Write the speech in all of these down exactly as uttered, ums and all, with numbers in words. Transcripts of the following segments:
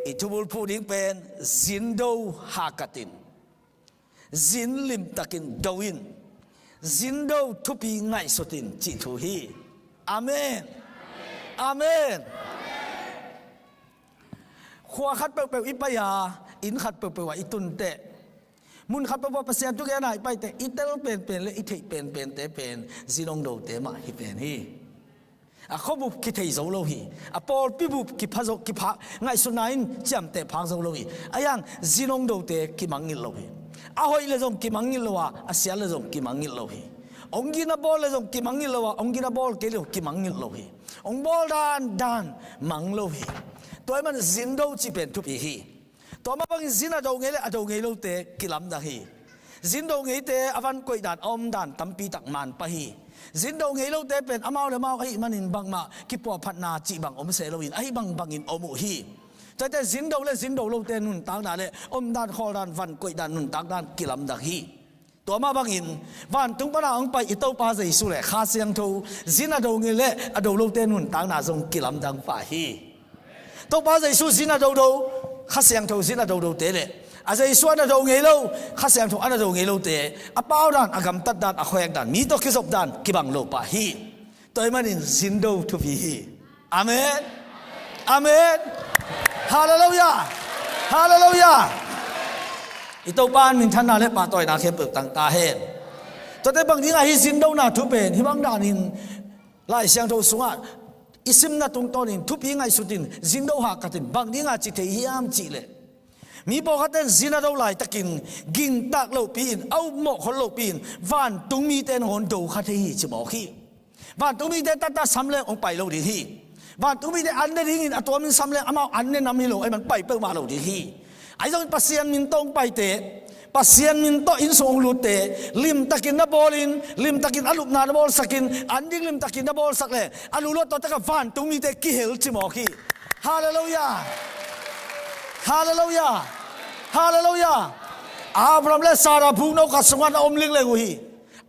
I thubulphuh ding pen zindo hakatin, zin limtakin do in, zindo thupi ngaihsutin cih thu hi. Amen. Amen. Khua khat peuhpeuh i pai a, inn khat peuhpeuh ah i tun teh, mun khat peuhpeuh ah Pasian thugenna i pai teh, i tel penpen le i theih penpente pen zin hong dote mah hi pen hi. A khuabup kithei zo lo hi. A pawlpi bup kipha zo, kipha, ngaihsutna in ciamteh phak zo lo hi. A hiang zin hong dote kimangngilh lo hi. A hoih le zong kimangngilh lo a, a siat le zong kimangngilh lo hi. Hong gina bawl le zong kimangngilh lo a, hong gina bawl kei le zong kimangngilh lo hi. Hong bawl dan dan mang lo hi. Tua ahih man zin do cih pen thupi hi. Tua mah bangin zin a do ngei le a do ngei lote kilamdang hi. Zin do ngeite a van koih dan, a om dan tampi tak man pah hi. Zin do ngei lote pen amau le amau ahih manin bangmah kipuahphatna cih bang om se loin, ahi bangbangin om uh hi. Tuate zin do le zin do lote nuntakna le om dan, khawl dan, van koih dan, nuntak dan kilamdang hi. Tua mah bangin vantung pana hong pai i Topa Jesu le Kha Siangtho, zin a do ngei le a do lote nuntakna zong kilamdang pah hi. Topa Jesu zin a do do, Kha Siangtho zin a do dote le a Jesu a na do ngei lo, Kha Siangtho a na do ngei lote, a pau dan, a gamtat dan, a khoek dan, mi tawh kizop dan kibang lo pah hi. Tua ahih manin zin do thupi hi. Amen. Amen. Halleluiah. Halleluiah. I Topa in minthanna le pahtawina khempeuh tang ta hen. Tuate bang dingah hih zin dona thu pen hih bang danin Lai Siangtho sungah i simna tungtawnin thupi ngaihsutin zin do hakatin bang dingah ci thei hiam cih leh, mi pawlkhatte in zin a do laitakin gingtak lopi-in, a upmawh khol lopi-in vantungmite nangawn do kha thei hi ci mawk hi. Vantungmite tatta sam leng hong pai lo ding hi. Vantungmite an ne dingin a tuamin sam leng amau an ne nam hi lo, ahih man pai peuhmah lo ding hi. Ahi zongin Pasian min tawh hong paite, Pasian min tawh inn sung hong lutte, limtakin na bawlin, limtakin a lupna na bawlsakin, an ding limtakin na bawlsak le a luluat tawh takah vantungmite kihel ci mawk hi. Halleluiah. Halleluiah. Halleluiah. Abraham le Sarah bukno khat sungah na om lingleng uh hi.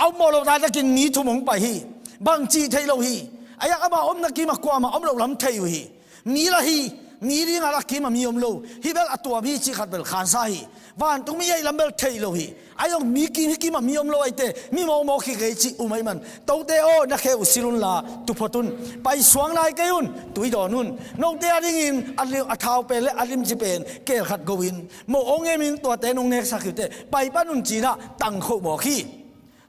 A upmawh loh laitakin mi thum hong pai hi. Bang cih theih loh hi. A hiang ama omna kimah kuamah om loh lam thei uh hi. Mi lah hi. Mi dingah lah kimah mi om lo. Hih bel a tuam hi cih khat bel khansa hi. Vantungmi ahih lam bel theih loh hi. Ahi zong mi kim, hih kimah mi om lo ahih teh mi mawkmawk hi kei cih um ahih man, tote aw, na khe uh silh unla tu phot un. Paisuak nai kei un, tui dawn un. Note a dingin a li-, a thau pen le a limci pen keel khat go-in, moh hong emin tuate nong neksak hi uh teh pai pan un ci-in ah tangkho mawk hi.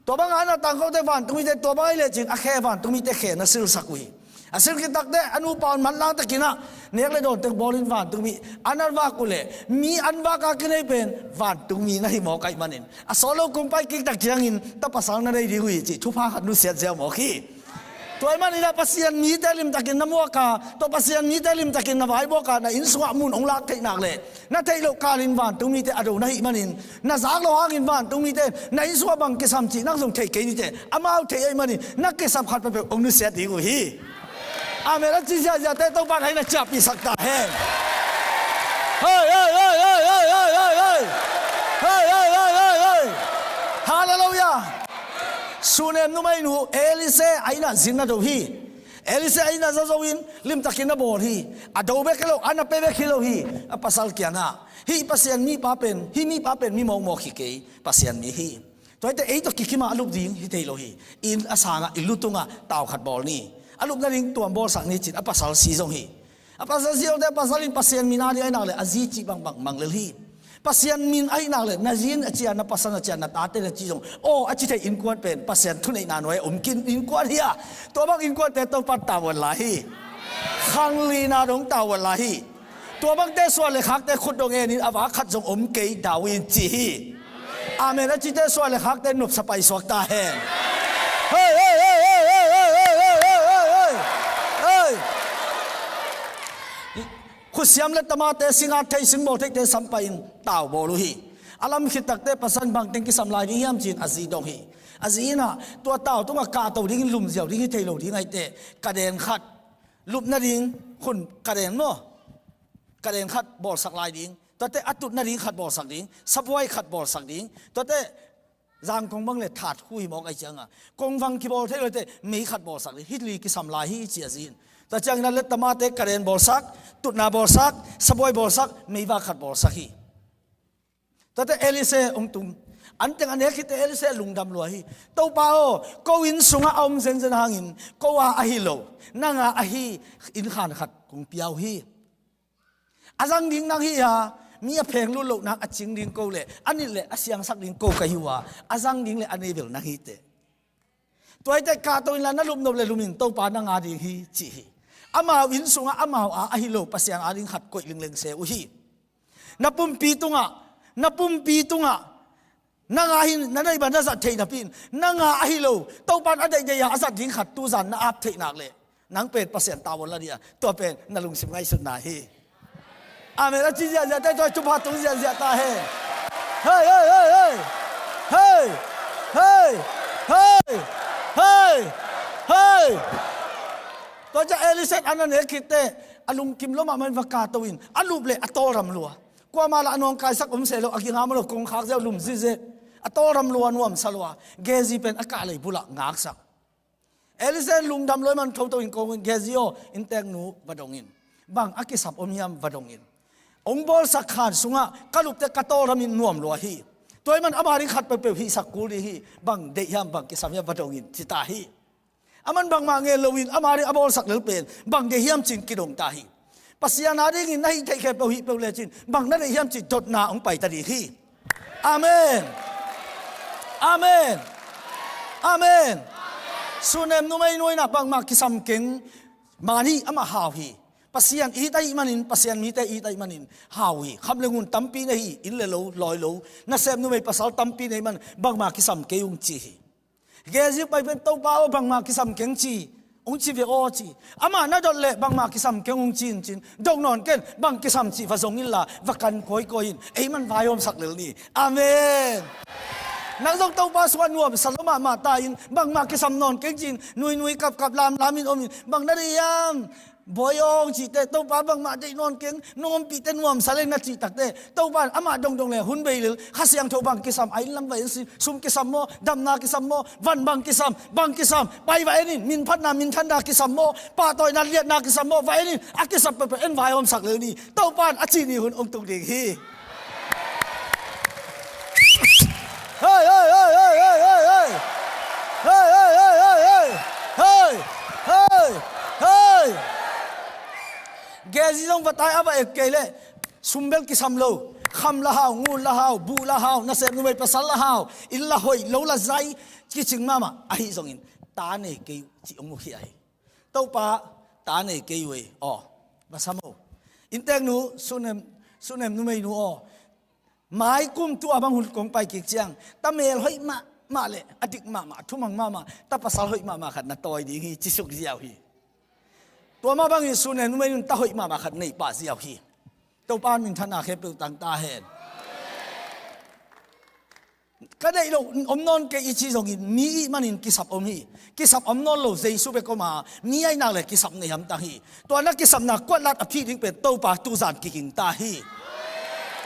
Tua bangah a na tangkhote vantungmite, tua bang ahih lecin a khe vantungmite khe na silhsak uh hi. A silh khit takteh a nupa un manlang takin ah nek le dawn tek bawlin vantungmi an a vak uh leh, mi an vak a kinei pen vantungmi na hi mawk ahih manin, a sawt lo kung pai kik tak ciangin ta pasal na nei ding uh hi cih thupha khat nusiat ziau mawk hi. Tua ahih manin ah Pasian mite limtakin na muak a, tua Pasian mite limtakin na vaipuak a, na inn sungah mun hong lak theih nak leh, na theih loh kalin vantungmite a do na hih manin, na zak loh hangin vantungmite na inn sungah bang kisam cih nang zong thei kei ni teh, amau thei ahih manin na kisap khat peuhpeuh hong nusiat ding uh hi. Amen. A ci ziahziahte Topa in hong na ciahpihsak ta hen. Hei, hei, hei. Hei, hei, hei, hei, hei. Halleluiah. Sunem numeinu Elise a inn ah zin na do hi. Elise a inn ah zazo in limtakin na bawl hi. A do bek hi lo, a na pe bek hi lo hi. A pasal kiangah, hih Pasian mipa pen, hih mipa pen mi mawkmawk hi kei, Pasian mi hi. Tua hi teh ei tawh kikim a lup ding hi thei lo hi. Inn a sangah i lu tungah tau khat bawl ni. A lupna ding tuam bawlsak ni ci-in a pasal si zong hi. A pasal si zong teh a pasal in Pasian min a ding ahih nak leh a zi cih bangbang mang lel hi. Pasian min ahih nak leh na zi in a ci a, na pasal in a ci a, na tate in a ci zong, aw, a ci thei innkuan pen Pasian thuneihna nuai-ah om khin innkuan hi a, tua bang innkuante Topa in tau uh lai hi. Khanglina dong tau uh lai hi. Tua bangte suan le khakte khut dong enin a vak khat zong om kei, David in ci hi. Amen. A cite suan le khakte nopsa paisuak ta hen. Hei, hei, hei. Khutsiam le tamate, singat thei, singbawl theite sam pai-in tau bawl uh hi. A lam khit takteh pasal in bangteng kisam lai ding hiam ci-in a zi dong hi. A zi in ah tua tau tungah kahto dingin lumziau ding hi thei lo ding ahih teh, kaden khat, lupna ding hun kaden maw, kaden khat bawlsak lai ding. Tuate a tutna ding khat bawlsak ding, sabuai khat bawlsak ding. Tuate zangkong bang le that hu hi mawk ahih ciangah, kongvang kibawl thei lo teh mei khat bawlsak ding. Hih li kisam lai hi ci a zi in. Tua ciangin a letta mate karen bawlsak, tutna bawlsak, sabuai bawlsak, meivak khat bawlsak hi. Tuate Elisha hong tung. Anteng a nek khitte Elisha lungdam lua hi. Topa aw, ko inn sungah a om zenzen hangin ko a ahi lo, nang a ahi inn khan khat kong pia uh hi. A zang ding nang hi a, mi a pheng lut loh nak a cing ding ko le, a nilh le a siangsak ding ko ka hi uh a, a zang ding le a nei bel nang hi teh. Tua hi teh kahto inla na lupnop le lumin Topa nang a ding hi ci hi. Amau inn sungah amau a ahi lo Pasian a ding khat koih lingleng se uh hi. Na pumpi tungah, na pumpi tungah nang a hi na neih bang na zat theih napi in, nang a ahi lo Topa in a deihdeih a a zat ding khat tuzan na ap theih nak le, nang pen Pasian tavuan la dih a, tua pen na lungsim ngaihsutna hi. Amen. A ci ziahziah teh tua thupha tung ziahziah ta hen. Hei, hei, hei, hei. Hei, hei, hei, hei. Hei, hei, hei. Tua ciang Elisha a na nek khitte a lungkim lua mahmah in va kahto in a lup le a tawlram lua. Kuamah lah a nawngkaisak om se lo, a ging a om lo, kongkhak ziau lum zizeh. A tawlram lua, nuamsa lua. Gehazi pen a kahlei bulah ngaksak. Elisha lungdam lua ahih man thoto in kong in, Gehazi aw, innteknu va dong in. Bang a kisap om hiam va dong in. Hong bawlsak khan sungah ka lupte ka tawlram in nuam lua hi. Tua ahih man ama ding khat peuhpeuh hihsak kul ding hi. Bang deih hiam, bang kisam hiam va dong in ci ta hi. Aman bangmah ngen loin ama ding a bawlsak lel pen bang deih hiam ci-in kidong ta hi. Pasian a dingin na hih theih khempeuh hih peuh lecin bang na deih hiam ci-in dotna hong pai ta ding hi. Amen. Amen. Amen. Shunem numeinu in ah bangmah kisam keng, mani amah hau hi. Pasian it ahih manin, Pasian mite it ahih manin hau hi. Kham le ngun tampi nei hi, inn le lo, lawi lo. Nasem numei pasal tampi nei man bangmah kisam kei ung ci hi. Gehazi pai pen Topa aw, bangmah kisam keng ci, hong ci ve aw ci. Amah na dot leh bangmah kisam keng hong ci in ci-in dong nawn ken, bang kisam cih va zong inla va kan kawikawi in, ei man vaihawmsak lel ni. Amen. Nang zong Topa sungah nuamsa lua mahmah ta in, bangmah kisam nawn keng ci-in nuinui kapkap lamlam in om in, bang na deih hiam? Bawi aw hong cih teh, Topa bangmah deih nawn keng, nong ompih teh nuamsa leng na cih tak teh, Topa in amah dongdong le hun bei lel, Kha Siangtho bang kisam, a inn lam va en sin, sum kisam maw, damna kisam maw, van bang kisam, bang kisam, pai va en in, minphatna, minthanna kisam maw, pahtawina liatna kisam maw, va en in, a kisap peuhpeuh en vaihawmsak lel ni, Topa in a cih ni hun hong tung ding hi. Hei, hei, hei, hei, hei, hei, hei. Hei, hei, hei, hei, hei. Hei, hei, hei. Gehazi zong va tai a va et kei leh, sum bel kisam lo. Kham la hau, ngun la hau, buh la hau, nasem numei pasal la hau, inn la hoih, lo la zai, kicing mahmah ahi zongin, ta nei kei uh cih hong mukhia hi. Topa, ta nei kei uh ei, aw, va sam o. Innteknu, Shunem, Shunem numeinu aw. Mai kum tua bang hun kong pai kik ciang, ta mel hoih mahmah le, a dik mahmah, a thumang mahmah, ta pasal hoih mahmah khat na tawi ding hi, ci suk ziau hi. Tua mah bangin Shunem numeinun ta hoih mahmah khat nei pah ziau hi. Topa in minthanna khempeuh tang ta hen. Ka deih loh om nawn kei i ci zongin mi ihih manin kisap om hi. Kisap om nawn lo Jesu bek om a, mi ahih nak le kisap nei hamtang hi. Tua na kisapna kuatlat a phih ding pen Topa tuzan kiging ta hi.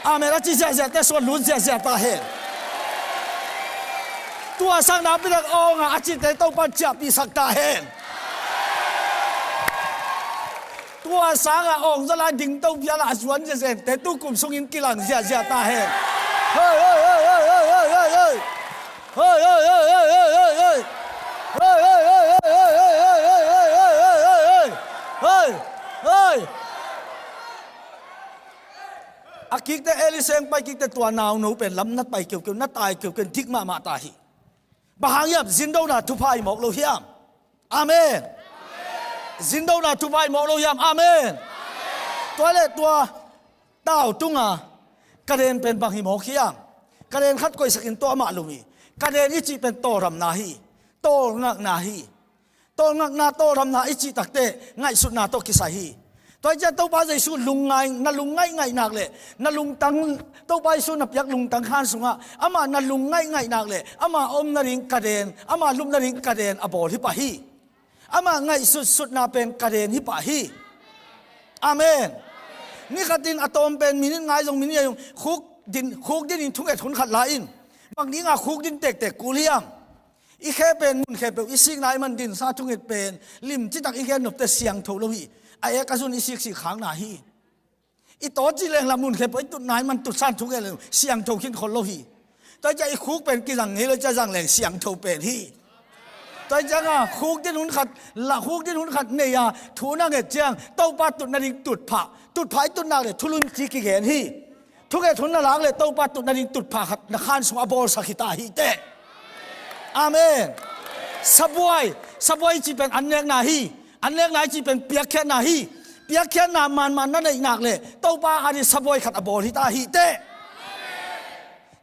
Amen. A ci ziahziah teh suan lut ziahziah ta hen. Tua sang nakpi tak awng a, a cihte Topa in ciahpihsak ta hen. Tua sangin awng zaw lai ding to phial a zuan ziahziah te tu kum sungin kilang ziahziah ta hen. Hei, hei, hei, hei. Hei, hei, hei, hei, hei, hei, hei. Hei, hei, hei, hei, hei, hei, hei, hei, hei, hei, hei, hei. Hei, hei. A kikte Elisha pai kikte tua nauno pen lam na pai keukeu, na tai keukeu, dik mahmah ta hi. Bang hang hiam, zindona thupha i mawk lo hiam? Amen. Zindona thupha i mawk lo hiam? Amen. Tua le tua tau tunga kaden pen bang hi mawk hiam? Kaden khat koihsakin tua amah lum hi. Kaden i cih pen tawlramna hi. Tawlngakna hi. Tawlngakna, tawlramna i cih takte ngaihsutna tawh kisai hi. Tua hi ciah Topa Jesu lungngai, na lungngaih ngaih nak le na lungtang, Topa Jesu na piak lungtang khan sungah amah na lungngaih ngaih nak le ama om nading kaden, ama lup nading kaden a bawl hi pah hi. Ama ngaihsutsutna pen kaden hi pah hi. Amen. Ni khatin a tawm pen minit nga zong, minit nga zong khuk din, khuk dinin thunget hun khat la in, bang dinga khuk din tektek kul hiam? I khe pen mun khempeuh i sikna i man dinsa thunget pen limci tak i gen nopte siangtho lo hi. A ek a zun i siksik khakna hi. I tawci lenglam mun khempeuh i tutna i man tutsan thunget leng siangtho khin khol lo hi. Tua ciang i khuk pen kizang ngei lo, cia zang leng siangtho pen hi. Tua cianga khuk din hun khat la, khuk din hun khat nei a thu na nget ciang Topa tutna ding tutphah, tutphah i tutnak le thulun ci kigen hi. Thunget hun na lak le Topa tutna ding tutphah khat na khan sung a bawlsak hi ta hi teh. Amen. Sabuai, sabuai ci pen an nekna hi. An nekna hi ci pen piakkhiatna hi. Piakkhiatna manman na neihnak le Topa a ding sabuai khat a bawl hi ta hi teh.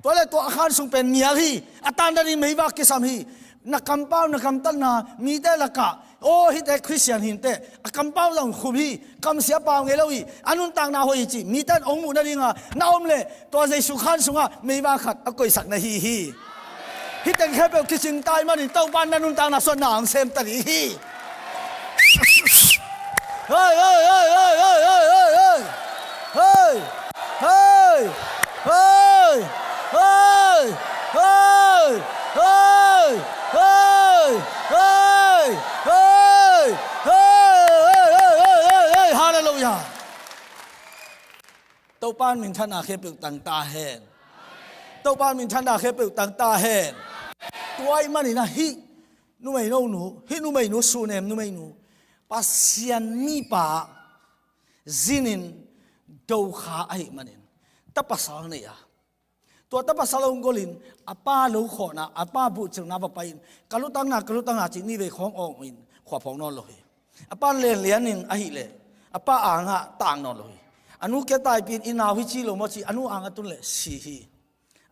Tua le tua a khan sung pen mial hi. A tan na ding meivak kisam hi. Na kampau, na kamtatna mite lakah, aw, hite Khristian hinteh, a kampau zong khum hi, kamsia pau ngei lo hi, a nuntakna hoih hi cih mite in hong muh nadinga na om leh tua Jesu khan sungah meivak khat a koihsak na hi hi. Hih teng khempeuh kicing ta ahih manin Topa in na nuntakna suahna hong sem ta ding hi. Hei, hei, hei, hei. Hallelujah. Topa in minthanna khempeuh tang ta hen. Topa in minthanna khempeuh tang ta hen. Tua ahih manin ah hih numeinu, hih numeinu, Sunem numeinu, Pasian mipa zinin dokha ahih manin, ta pasal nei a, tua ta pasal hong golin, a pa lo khawhna, a pa buhcilna va pai-in, ka lutangna, ka lutangna ci-in nivei khawng awngin khua phawk nawn lo hi. A pa lenlianin ahih leh a pa angah tak nawn lo hi. A nu kia taipin, i nau hi ci lo maw ci, a nu angah tun leh si hi.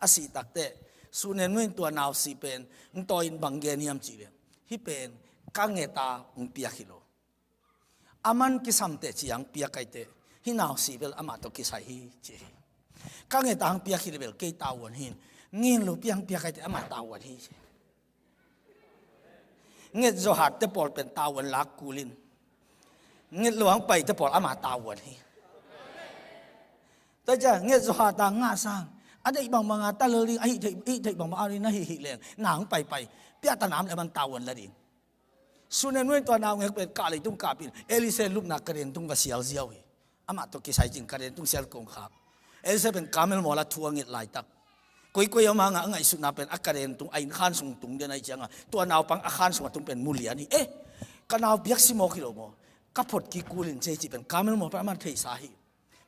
A sih takteh Sunem nuin tua nau sih pen hong tawi-in bang gen hiam cih leh, hih pen ka ngeta hong piak hi lo. A man kisamteh ciang piak aiteh, hih nau sih bel amah tawh kisai hi ci hi. Ka ngeta hong piak hi leh bel kei tavuan hi. Ngen lo piang piak aiteh amah tavuan hi ci. Nget zawhatte pawl pen tavuan lak kulin, nget lo hong paite pawl amah tavuan hi. Tua ciang nget zawhat a ngah sang, a deih bangbanga ta lel ding, a hih theih, hih theih bangbang a ding na hih hih leng na hong paipai, piahtana om leh a man tavuan la ding. Sunem nuin tua naungek pen kah leitung kapin, Elisha lupna kaden tung va sial ziau hi. Amah tawh kisai cin kaden tung sial kong khak. Elisha pen Karmel mual ah thu a nget laitak, koikoi a om hangah a ngaihsutna pen a kaden tung, a inn khan sung tung den ahih cianga, tua naupang a khan sung a tung pen mu lian hi. Eh, ka nau piak si mawk hi lo maw? Ka phot kik kulin ci hi cih pen Karmel mual pan a man theihsa hi.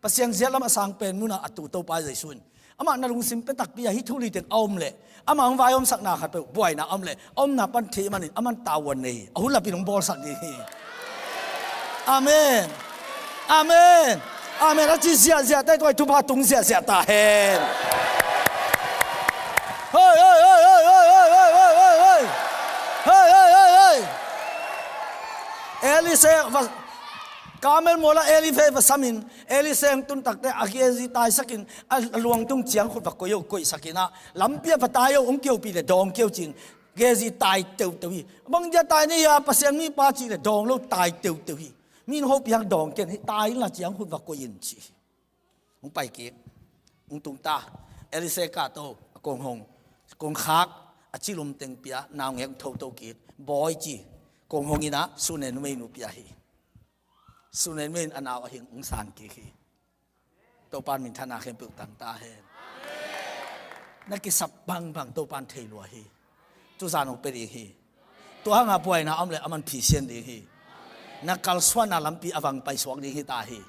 Pasian ziat lam a sang pen munah a tu Topa Jesu in amah na lungsim pia takpi a hih thu li teng a om leh, amah hong vai omsakna khat peuh buaina a om leh, a omna pan thei manin a man tavuan nei hi. A hun lapin hong bawlsak ding hi. Amen. Amen. Amen. A ci ziahziah ta, tua thupha tung ziahziah ta hen. Hei, hei, hei. Hei, hei, hei, hei. Elisha va, Karmel mual ah Elisha va samin, Elisha hong tun takteh a Gehazi taisakin, a, a luang tung ciang khut va koih o, koihsakin ah, lampi ah va tai o, hong kiopih leh dawng kei o cin, Gehazi tai teuteu hi. Bang dia tai na hia, Pasian mipa cih leh dawng lo, tai teuteu hi. Mi in hopih hang dawng ken hi, tai inla ciang khut va koih in ci hi. Hong pai kik, hong tung ta. Elisha kahto, a kong hong, kong khak, a cilum teng pia, naungek hong thoto kik, bawi ci, kong hong in ah Sunem numeinu pia hi. Sunem numeinu in a nau a hing hong san kik hi. Topa in minthanna khempeuh tang ta hen. Na kisap bangbang Topa in thei lua hi. Tuzan hong pia ding hi. Tua hangah buaina a om leh a man phisian ding hi. Na kalsuanna lampi a vang paisuak ding hi ta hi.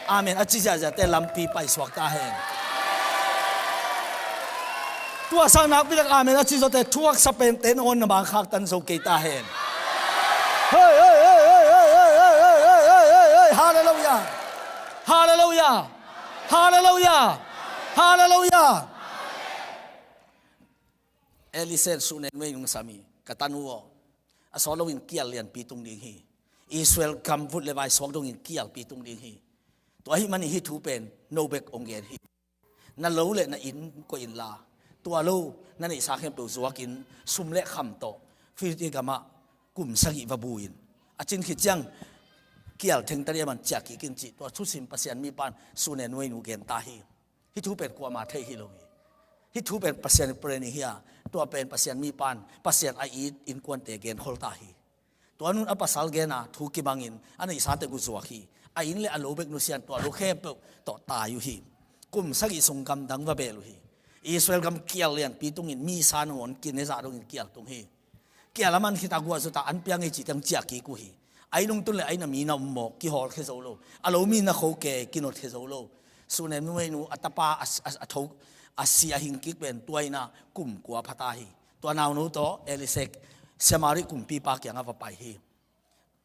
Amen. A ci ziahziahte lampi paisuak ta hen. Tua sang nakpi tak amen a ci zawte thuaksa pente nangawn na mang khaktan zo kei ta hen. Hei, hei, hei. Hallelujah. Hallelujah. Hallelujah. Hallelujah. Elisha in Sunem numeinu hong sam hi, ka tanu aw, a sawt loin kial lianpi tung ding hi. Israel gam vut le vai suak dongin kialpi tung ding hi. Tua ahih manin hih thu pen no bek hong gen hi. Na lo le na inn koih inla, tua lo na neihsa khempeuh zuakin, sum le kham tawh Filistin gamah kum sagih va bu in, a cin khit ciang kial thengta ding a man ciah kik in, cih tua thusim Pasian mipa in Sunem numeinu gen ta hi. Hih thu pen kuamah thei hi lo hi. Hih thu pen Pasian i plan hi a, tua pen Pasian mipa in, Pasian a it innkuante genkhol ta hi. Tua nun a pasal gen a thu kibangin a neihsa teng uh zuak hi. A inn le a lo bek nusia in tua lo khempeuh tawh tai uh hi. Kum sagih sung gamdang va bel uh hi. Israel gam kial lianpi tungin misa nangawn kine zah dongin kial tung hi. Kial a man khit a guah zut a an piang ei cih teng ciah kik uh hi. A inn hong tun le a inn a mi na om mawk, kihawlkhia zo lo. A lo mi na kho kei, kinotkhia zo lo. Sunem numeinu a tapa a, a, a tho, a si a hing kik pen tua in a kum kua pha ta hi. Tua naunu tawh Elisek Samari kumpipa kiangah va pai hi.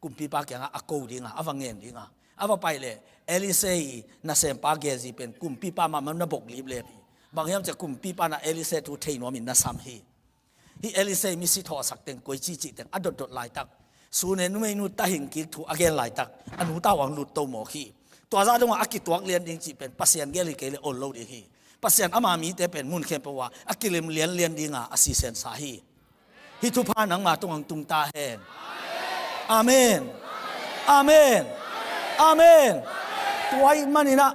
Kumpipa kiangah a ko ding a, a va ngen ding a, a va pai leh Elisek i nasempa Gehazi pen kumpipa mahmah na bok liplep hi. Bang hiam cih leh kumpipa in a Elisek thu thei nuamin na sam hi. Hih Elisek misi thawhsak teng, koici cih teng a dotdot laitak, Sunem numeinu ta hing kik thu a gen laitak a nu tawh hong lut to mawk hi. Tua zah dongah a kituak lian ding cih pen Pasian gel hi kei leh ol lo ding hi. Pasian ama mite pen mun khempeuh ah a kilim lianlian ding a, a sisensa hi. Hih thupha nangma tungah hong tung ta hen. Amen. Amen. Amen. Tua ahih manin a,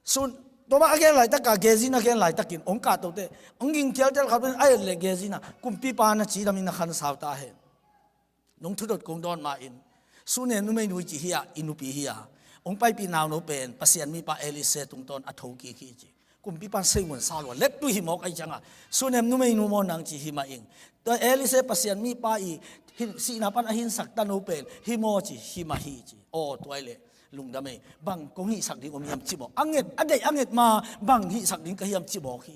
Sun, tua mah a gen laitak a, Gehazi in a gen laitakin hong kahtote, hong ging khialthial khat pen a et leh Gehazi in a, kumpipa na cidamin na khansau ta hen. Nong thudot kong dawn ma-in, Sunem numeinu i cih hi a, i nupi hi a, hong paipih naunu pen Pasian mipa Elisek tungtawn a thokik hi ci. Kumpipa in sei ngun sa lua, let tu hi mawk ahih ciangah, Sunem numeinu maw nang ci hi mah ing. Tua Elisek Pasian mipa i hin, sihna pan a hinsak tanu pen hi maw ci hi mah hi ci. Aw, tua ahih leh lungdam ei, bang kong hihsak ding om hiam ci mawk. A nget, a deih a nget ma, bang hihsak ding ka hiam ci mawk hi.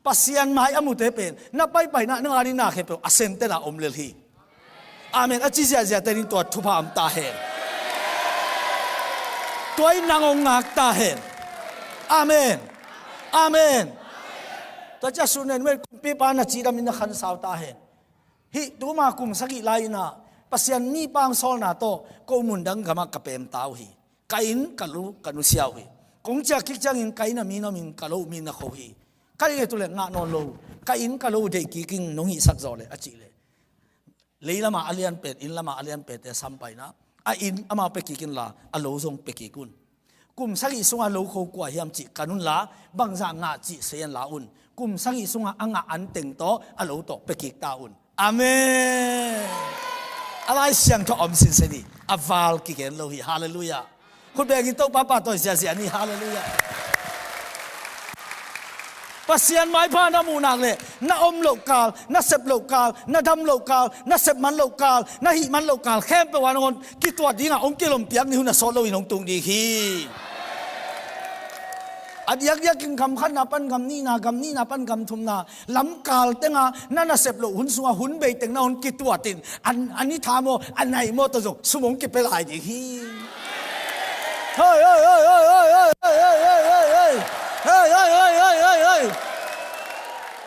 Pasian mai a mute pen na paipaina, na nganina khempeuh a sentena om lel hi. Amen. A ci ziahziah te in tua thupha om ta hen. Tua in nang hong ngak ta hen. Amen. Amen. Tua ciah Sunem numeinu kumpipa na cidamin na khansau ta hen. Hih tuma kum sagih lai-in a, Pasian mipa hong sawlna tawh ko mun dang gamah ka pem ta uh hi. Ka inn ka lo ka nusia uh hi. Kong ciah kik ciangin ka inn a mi na om in, ka lo mi na kho hi. Ka inn nget uh leh ngah nawn lo. Ka inn ka lo deih kik ing, nong hihsak zawh leh a cih leh. Lei lamah a lian pen, inn lamah a lian pente sam paina, a inn amau pia kik inla, a lo zong pia kik un. Kum sagih sungah lo kho kua hiam cih kan unla, bangzah ngah cih sei inla un. Kum sagih sungah a ngah an teng tawh, a lo tawh pia kik ta un. Amen. A Lai Siangtho om sinsen hi. A val kigen lo hi. Halleluiah. Khut bengin Topa pahtawi ziahziah ni. Halleluiah. Pasian maipha na muh nak leh, na om loh kal, na sep loh kal, na dam loh kal, na sep man loh kal, na hih man loh kal khempeuh ah nangawn kituat dingah hong kilompiak ni hun a sawt loin hong tung ding hi. A diakdiakin gam khatna pan gam nihna, gam nihna pan gam thumna, lamkal tengah na nasep loh hun sungah hun bei teng na hong kituat in, a, a ni tha maw, a nai maw tawh zong sum hong kipia lai ding hi. Hei, hei, hei. Hei, hei, hei, hei, hei.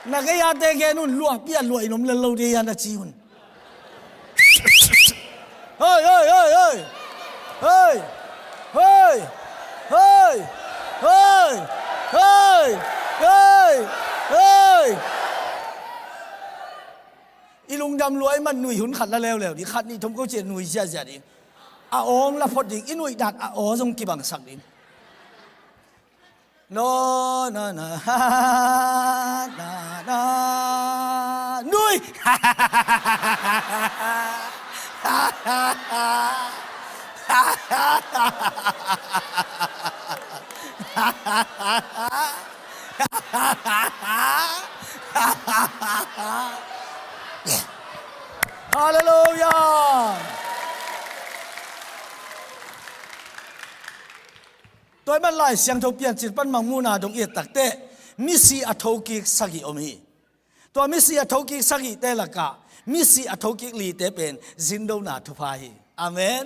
Na gei-ate gen un, luahpi a luah in om lel lo ding hi a na ci un. Hei, hei, hei, hei. Hei. Hei. Hei. Hei. Hei. Hei. Hei. I lungdam lua i man nui hun khat la leuleu ding, khat nih thum ko ciah nui ziahziah ding. A aw hong la phot ding, i nuih dan a aw zong kibangsak ding. No, no, no. Na, na. Nui. Halleluiah. Tua ahih man Lai Siangtho Piancil pan Mangmuhna dong i et takteh misi a thokik sagih om hi. Tua misi a thokik sagihte lakah misi a thokik lite pen zindona thupha hi. Amen.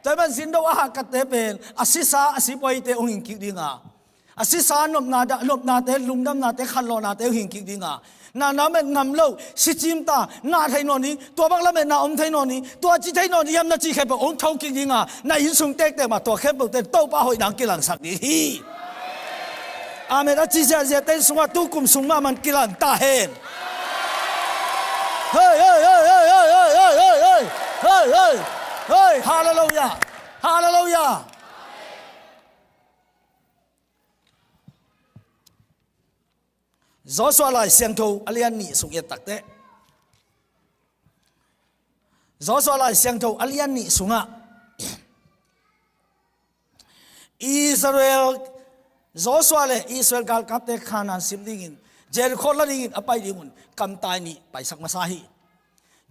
Tua ahih man zindo a hahkatte pen a sisa a sipuaite hong hing kik dinga, a sisa nopna dah, nopnate, lungdamnate, khanlawhnate hong hing kik dinga, na lamet ngam lo, sicim ta, ngah thei nawn ding, tua bang lametna om thei nawn ding, tua ci thei nawn ding hiam na cih khempeuh hong thokik dinga, na innsung tektek mah tua khempeuhte Topa hoih nang kilangsak ding hi. Amen. A ci ziahziahte in sungah tukum sung mahmah kilang ta hen. Hei, hei, hei. Hei, hei. Hei, halleluiah. Halleluiah. Joshua Lai Siangtho a lian nih sung i et takteh, Joshua Lai Siangtho a lian nih sungah Israel, Joshua le Israel galkapte Kanaan sim dingin, Jericho la dingin a pai dingun kamtai nih paisak masa hi.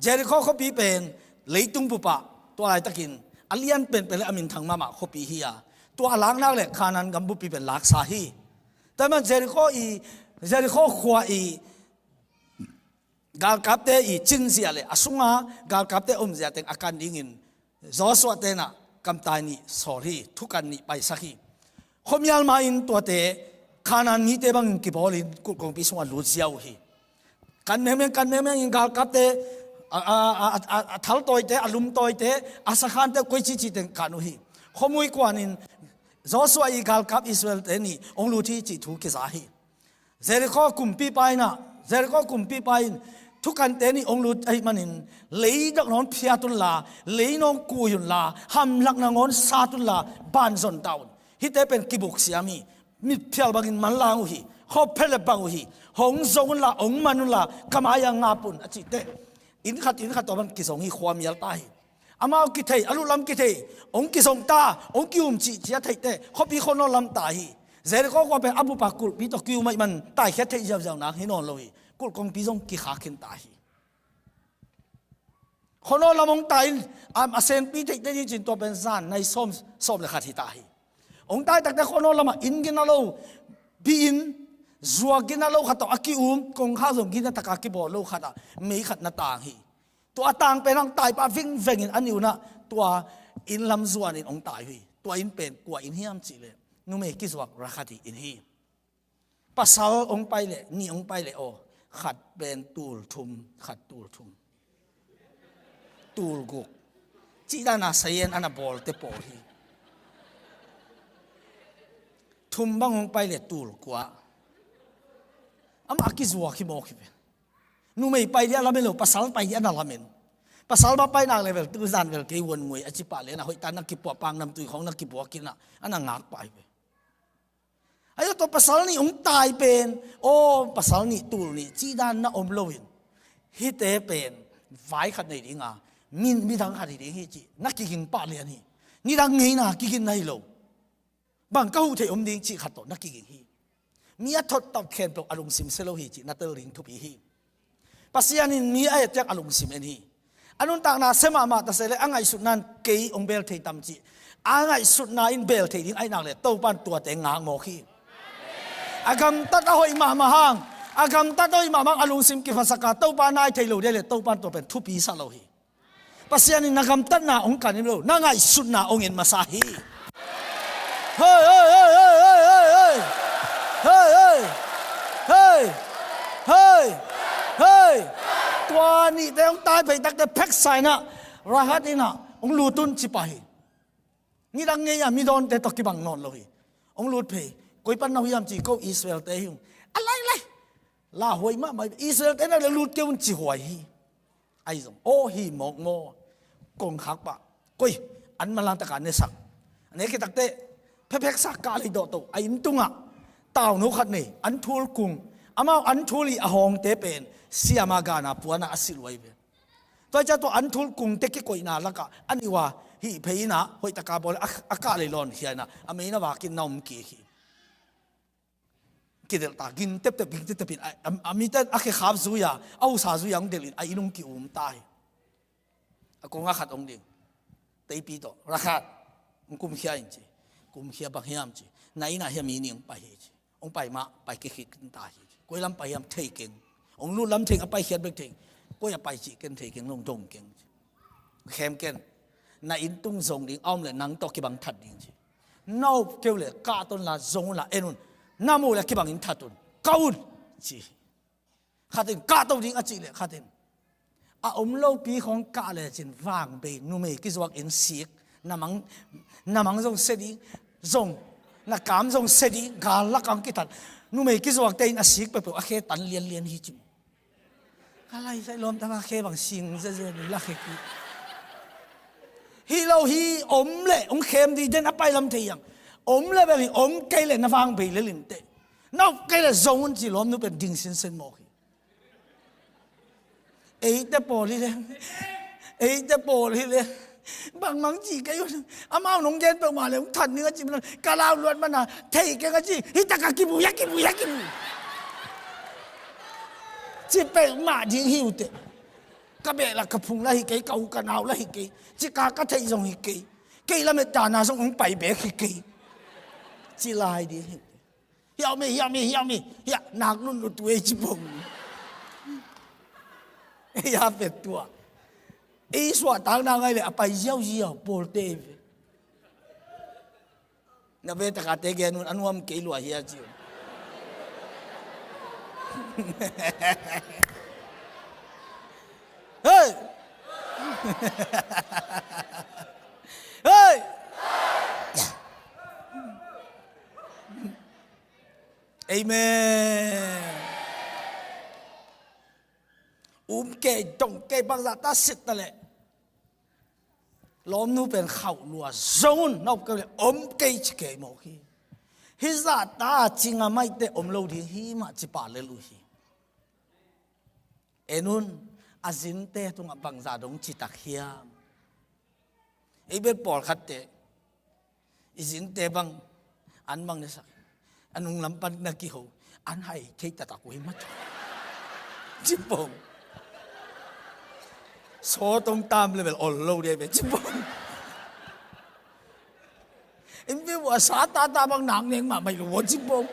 Jericho khuapi pen leitung bupah tua laitakin a lian penpen le a minthang mahmah khuapi hi a, tua a laknak le Kanaan gam buppi pen laksa hi. Tua man Jericho i, Jericho khua i galkapte i cinzia le a sunga galkapte omzia teng a kan dingin Joshua tenah kamtai nih sawl hi, thukan nih paisak hi. Khuamial ma-in tuate Kanaan mite bangin kibawlin kulh kongpi sungah lut ziau hi. Kan mengmeng, kan mengmeng in galkapte a, a, a, a, a thaltawite, a lumtawite, a sakhante koici ci teng kan uh hi. Khuamui kuanin Joshua i galkap Israelte nih ong lut hi cih thu kiza hi. Jericho kumpipa inah, Jericho kumpipa in thukante nih ong lut ahih manin, leidok nangawn phiat unla, lei nangawn kui unla, hamlak nangawn sat unla, banzon ta un. Hihte pen kibuksiam hi, mitphial bangin manlang uh hi, khawphelep bang uh hi, hong zong unla, hong man unla, ka mai-ah ngap un a cihteh, inn khat inn khat tua bang kizong hi, khuamial ta hi. Amau kithei, a lutlam kithei, hong kizong ta, hong ki-um cih cia theihteh khuapi khuanawl lam ta hi. Jericho khua pen a bupa kulhpi tawh ki-um ahih man taikhiat theih ziauziau nak hi nawn lo hi. Kulh kongpi zong kikhak khin ta hi. Khuanawl lam hong ta in a, a senpi theihte ni cin tua pen zan nai sawm, sawm le khat hi ta hi. Hong tai takte khuanawl lamah inn gina lo, bi-inn, zuak gina lo khat tawh a ki-um, kongkhak zong gina taka kibawl lo khatah mei khat na tang hi. Tua a tang pen hang taipa vingvengin a niunah tua inn lam zuanin hong tai uh hi. Tua inn pen kua inn hiam cihleh numei kizuak rakhat hi inn hi. Pasal hong pai leh, nih hong pai leh aw, khat pen tul thum, khat tul thum, tul guk. Cih dana sayen ana bawlte pawl hi. Thum bang hong pai leh tul kua. Amah a kizuak hi mawk hi pen. Numei pai dih a lamen lo, pasal pai dih a na lamen. Pasal mah pai nak le vel, tu zan vel kei uan ngui a ci pah le na hoih ta na kipuah, pang namtui khawng na kibuak in a, a na ngak pah hi pen. Ahi zong tua pasal nih hong tai pen, aw, pasal nih tul nih cih dan na om loin, hihte pen vai khat nei dinga, mi, midang khat hi ding hi cih na kiging pah lian hi. Nidang ngeina kigin na hi lo. Bang ka huh theih om ding cih khat tawh na kiging hi. Mi a thot tawh khempeuh a lungsim sia lo hi cih na tel ding thupi hi. Pasian in mi a et ciang a lungsim en hi. A nuntakna sia mahmah ta se le a ngaihsutna in kei hong bel thei tam cih, a ngaihsutna in bel thei ding ahih nak le Topa in tuate ngak mawk hi. A gamtat a hoih mahmah hang, a gamtat a hoih mahmah hang a lungsim kiphasak a Topa nai thei lo dia le Topa in tua pen thupi sa lo hi. Pasian in na gamtatna hong kan hi lo, na ngaihsutna hong en masa hi. Hei, hei, hei. Hei, hei. Hei, hei. Tua nihte hong tai phei takte pheksa in a, Rahab inn ah hong lut un ci pah hi. Nidang ngei a midawnte tawh kibang nawn lo hi. Hong lut phei, koi pan na uh hiam ci, ko Israelte hi ung. A lai lai. Lauhuai mahmah hi. Israelte na le lut kei un ci huai hi. Ahi zong aw hi mawk maw. Kongkhak pah, koi, an manlang taka nesak. A ne khit takteh, phekpheksa kah lei dawh to, a inn tungah tauno khat nei, an thul kung. Amau an thul i a hawngte pen siama gana puana a silh uh ahi ve. Tua hi ciah tua an thul kungte kikoihna lakah a nih uh a hih phei in a hoih taka bawl a, a kah lei lawn khia in a, a mei na vak in na om kik hi. Kidelh ta, ging teptep, ging teptep in a, a, a mite a khekhap zui a, a husa zui a hong delh in a inn hong ki-um ta hi. A kongah khat hong ding, teipi tawh, Rahab, hong kumkhia in ci. Kumkhia bang hiam ci, na inn ah hiam mi nih hong pai hi ci. Hong pai mah pai kei khit ta hi ci. Koi lam pai hiam thei keng. Hong lut lam thei, a paikhiat bek thei. Koi a pai cih ken thei keng, hong dong keng ci. Khem ken. Na inn tung zong ding a om le nang tawh kibang that ding ci. Na up keu le kah ton la, zong un la, en un. Na muh le kibangin that un, kah un ci. Khat in kah to ding a cih le khat in a om lopi khawng kah lecin vangbei, numei kizuak in sik, na mang, na mang zong sia ding, zong, na kam zong sia ding, gal lak ang kithat. Numei kizuakte in a sik peuhpeuh a khe tan lianlian hi ci maw. Ka lai sai lawm tama khe bang sing zezia ni la khe ki. Hi lo hi, om le hong khem dih den a pai lam thei hiam. Om le bel hi, om kei le na vangbei le limteh. Na up kei leh zong un ci lawmnu pen ding sinsen mawk hi. Eite pawl hi le, eite pawl hi le, bangmang ci kei un. Amau nong gen peuhmah le hong that ning a ci man, ka lau luat man a, thei keng a ci, hi tak a kibui a, kibui a, kibui. Ci peuhmah ding hi uh teh. Ka behlap ka phung lah hi kei, ka u ka nau lah hi kei. Ci ka ka theih zong hi kei. Kei lamet dana zong hong pai beek hi kei. Ci lai ding hi. Hiau mi, hiau mi, hiau mi. Hiau, nak lutlut uh ei ci pong. Ei a pet tua. Ei suahtak na ngai le a pai ziauziau pawlte ei ve. Na ve taka te gen un a nuam kei lua hia ci un. Hei! Hei! Amen. Um kei, dong kei, bangzah ta sit ta leh lawmnu pen khauh lua zong un, na up kei leh om kei ci kei mawk hi. Hih zahta ci ngam ahih teh om lo ding hi mah ci pah lel uh hi. En un, a zinte tungah bangzah dong citak hiam? Ei bel pawlkhatte i zinte bang an bang na sak, a nunglam pan na kiho, an hai thei taktak uh hi mah. Ci pong. Sawt hong tam le bel ol lo ding hi ve ci pong. In view a sa tata bang nak neng mahmah hi lo uh ci pong.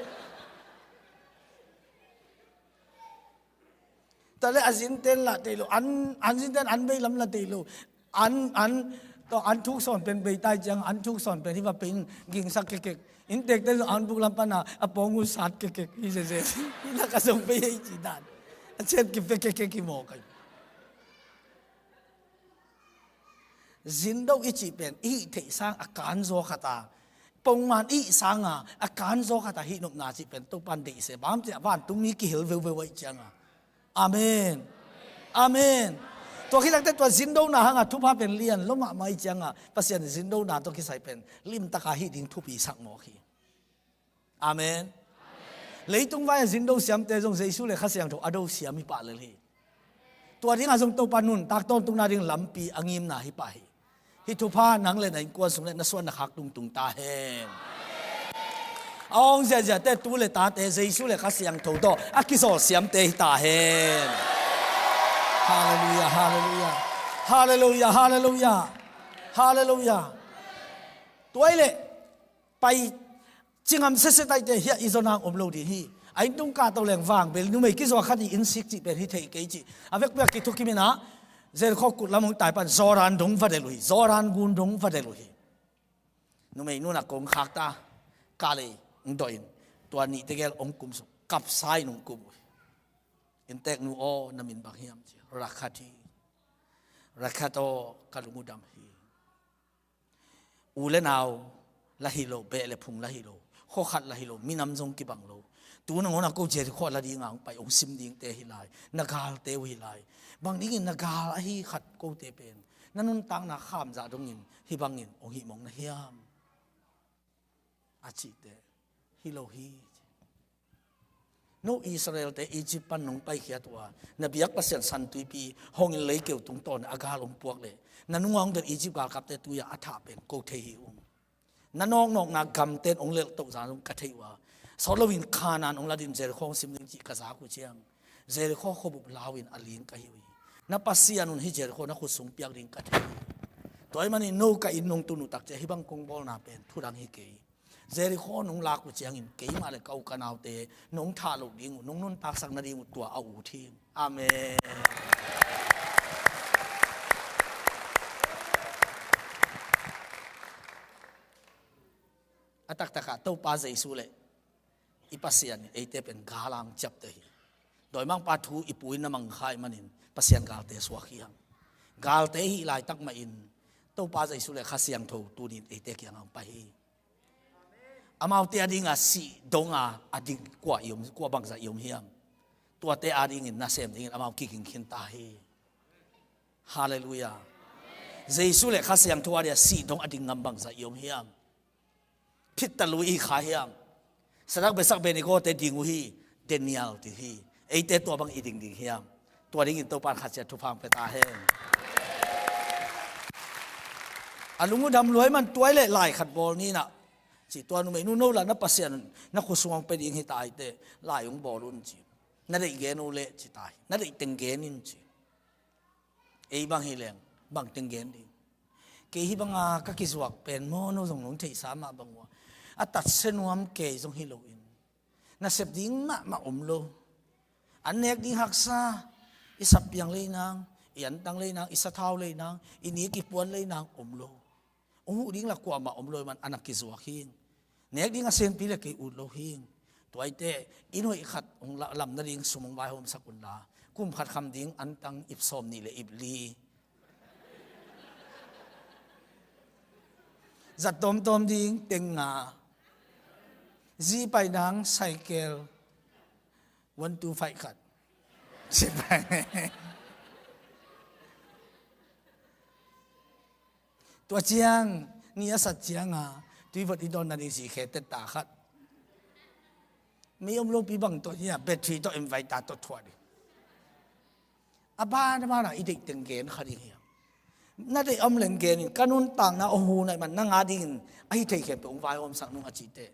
Tua leh a zinten lah tei lo, an, an zinten an bei lam lah tei lo. An, an, tua an thuk sawn pen bei tai ciang, an thuk sawn pen hi va pen gingsak kekek. Inntekte zong an buk lam pana a pawng uh sat kekek hi zeze. Hi lak a zong bei hei ci dan. A cian kipia kekek hi mawk ai. Zindo i cih pen i hih theih sang a kanzaw khat a, pongman i hih sanga a kanzaw khat a hih nopna cih pen Topan deihse bang ciah vantungmi kihel veuveu ahih cianga. Amen. Amen. Tua khit takte tua zindona hanga thupha pen lian lo mahmah ahih cianga Pasian zindona tawh kisai pen limtaka hih ding thupi sak mawk hi. Amen. Leitung vai a zindo siamte zong Jesu le Kha Siangtho a do siam hi pah lel hi. Tua dingah zong Topa nuntak tawntungna ding lampi a ngimna hi pah hi. Hih thupha nang le na innkuan sung le na suan na khak tungtung ta hen. A awng ziaziate tu le tate Jesu le Kha Siangtho tawh a kizawl siamte hi ta hen. Halleluiah, halleluiah. Halleluiah, halleluiah. Halleluiah. Tua i leh pai cingam sese taite hiah i zonang om lo ding hi. A inntung kahto leng vang bel numei kizuak khat i innsik cih pen hi thei kei cih a vekpi a kithukim inah Jerikho kut lam hong tai pan Jordan dong va del uh hi. Jordan gun dong va del uh hi. Numei nunah kong khakta, kalei hong dawhin tua nihte gel hong kumsuk, kapsa in hong kum uh hi. Innteknu aw, na min bang hiam ci. Rakhat hi. Rakhat aw, ka lung uh dam hi. U le nau lah hi lo, beh le phung lah hi lo, khuakhat lah hi lo, minam zong kibang lo. Tu nangawn a ko Jerikho la dinga hong pai hong sim dingte hi lai, na galte uh hi lai. Bang dingin na gal ahi khat kote pen na nuntakna khamzah dongin hih bangin hong hih mawk na hiam? A cihte hi lo hi. No Israelte Egypt pan nong paikhiat uh a, na biak Pasian San Tuipi hongin leikeu tungtawn a gal hong puak leh na nunga hong del Egypt galkapte tui-a a thah pen ko thei hi ung. Na nawknawkna gamten hong lelhtoh zan zong ka thei uh a, sawt loin Khanaan hong la ding Jerikho hong sim ding cih ka zak uh ciang Jerikho khuabup lau-in a ling ka hi uh hi. Na Pasian un hih Jerikho na khut sung piak ding ka thei hi. Tua ahih manin no ka inn nong tun uh takciang hih bang kong bawlna pen thudang hi kei. Jerikho nong lak uh ciangin keimah le ka u ka naute nong thah loh ding uh, nong nuntaksak nading uh tua a ut hi. Amen. A taktakah Topa Jesu le i Pasian in eite pen galang ciapte hi. Dawimangpa thu i pu in na mangkha ahih manin Pasian galte suak hi hang. Galte i hih laitak mahin Topa Jesu le Kha Siangtho tunin eite kiangah hong pai hi. Amaute a dinga sih donga a ding kua i om, kua bangzah i om hiam? Tuate a dingin nasem dingin amau kiging khin ta hi. Halleluiah. Jesu le Kha Siangtho a dinga sih dong a ding ngam bangzah i om hiam? Phitta lui i kha hiam? Sadrak, Mesak, Abednego te ding uh hi. Daniel ding hi. Eite tua bang i ding ding hiam? Tua dingin Topan khat ciat thupha pia ta hen. A lung uh dam lua ahih man tua leh lai khat bawl ni in ah, ci, tua numeinu no lah na Pasian na khut sungah hong pia ding hi ta hi teh, lai hong bawl un ci. Na deih gen uh leh ci ta hi. Na deih teng gen in ci. Ei bang hi leng, bang teng gen ding? Kei hih banga ka kizuak pen maw, no zong nong theihsa mah bang uh a, a tatsia nuam kei zong hi loin, nasep ding mahmah om lo. An nek ding haksa, i sap piang lei nang, i antang lei nang, i sathau lei nang, i nik i puan lei nang om lo. Hong huh ding lah kuamah om lo ahih man a na kizuak hing. Nek ding a senpi leh kei ut lo hing. Tua hi teh, inn hoih khat hong la-, lam nading sum hong vaihawmsak un la, kum khat kham ding antang ip sawmnih leh ip li. Zat tawmtawm ding teng nga. Zi pai nang cycle one two five khat. Zi pai. Tua ciang, ni a sat ciang a, tuivot i dawn nading zi khe tetta khat. Mei om lopi bang tawh hi a, battery tawh inviter tawh thuah ding. A ban a ban a i deih teng gen kha ding hiam? Na deih om leng gen in, ka nuntakna hong hun ahih man nang a dingin a hi thei khempeuh hong vaihawmsak nung a cih teh,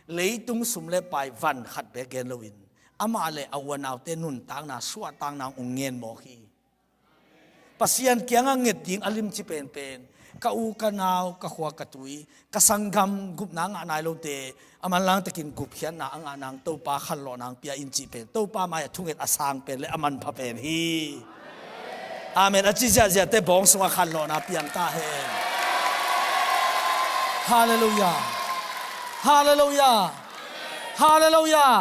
leitung sum leh pai van khat beek gen loin, amah leh a u a naute nuntakna suahtakna hong ngen mawk hi. Pasian kiangah nget ding a limci penpen, ka u ka nau, ka khua ka tui, ka sanggam gupna ngah nai lote a manlang takin gupkhiatna a ngah nang Topa khanlawhna hong pia in cih pen Topa mai-ah thunget a sang pen leh a manpha pen hi. Amen. A ci ziahziahte bawng sungah khanlawhna piang ta hen. Halleluiah. Halleluiah. Halleluiah.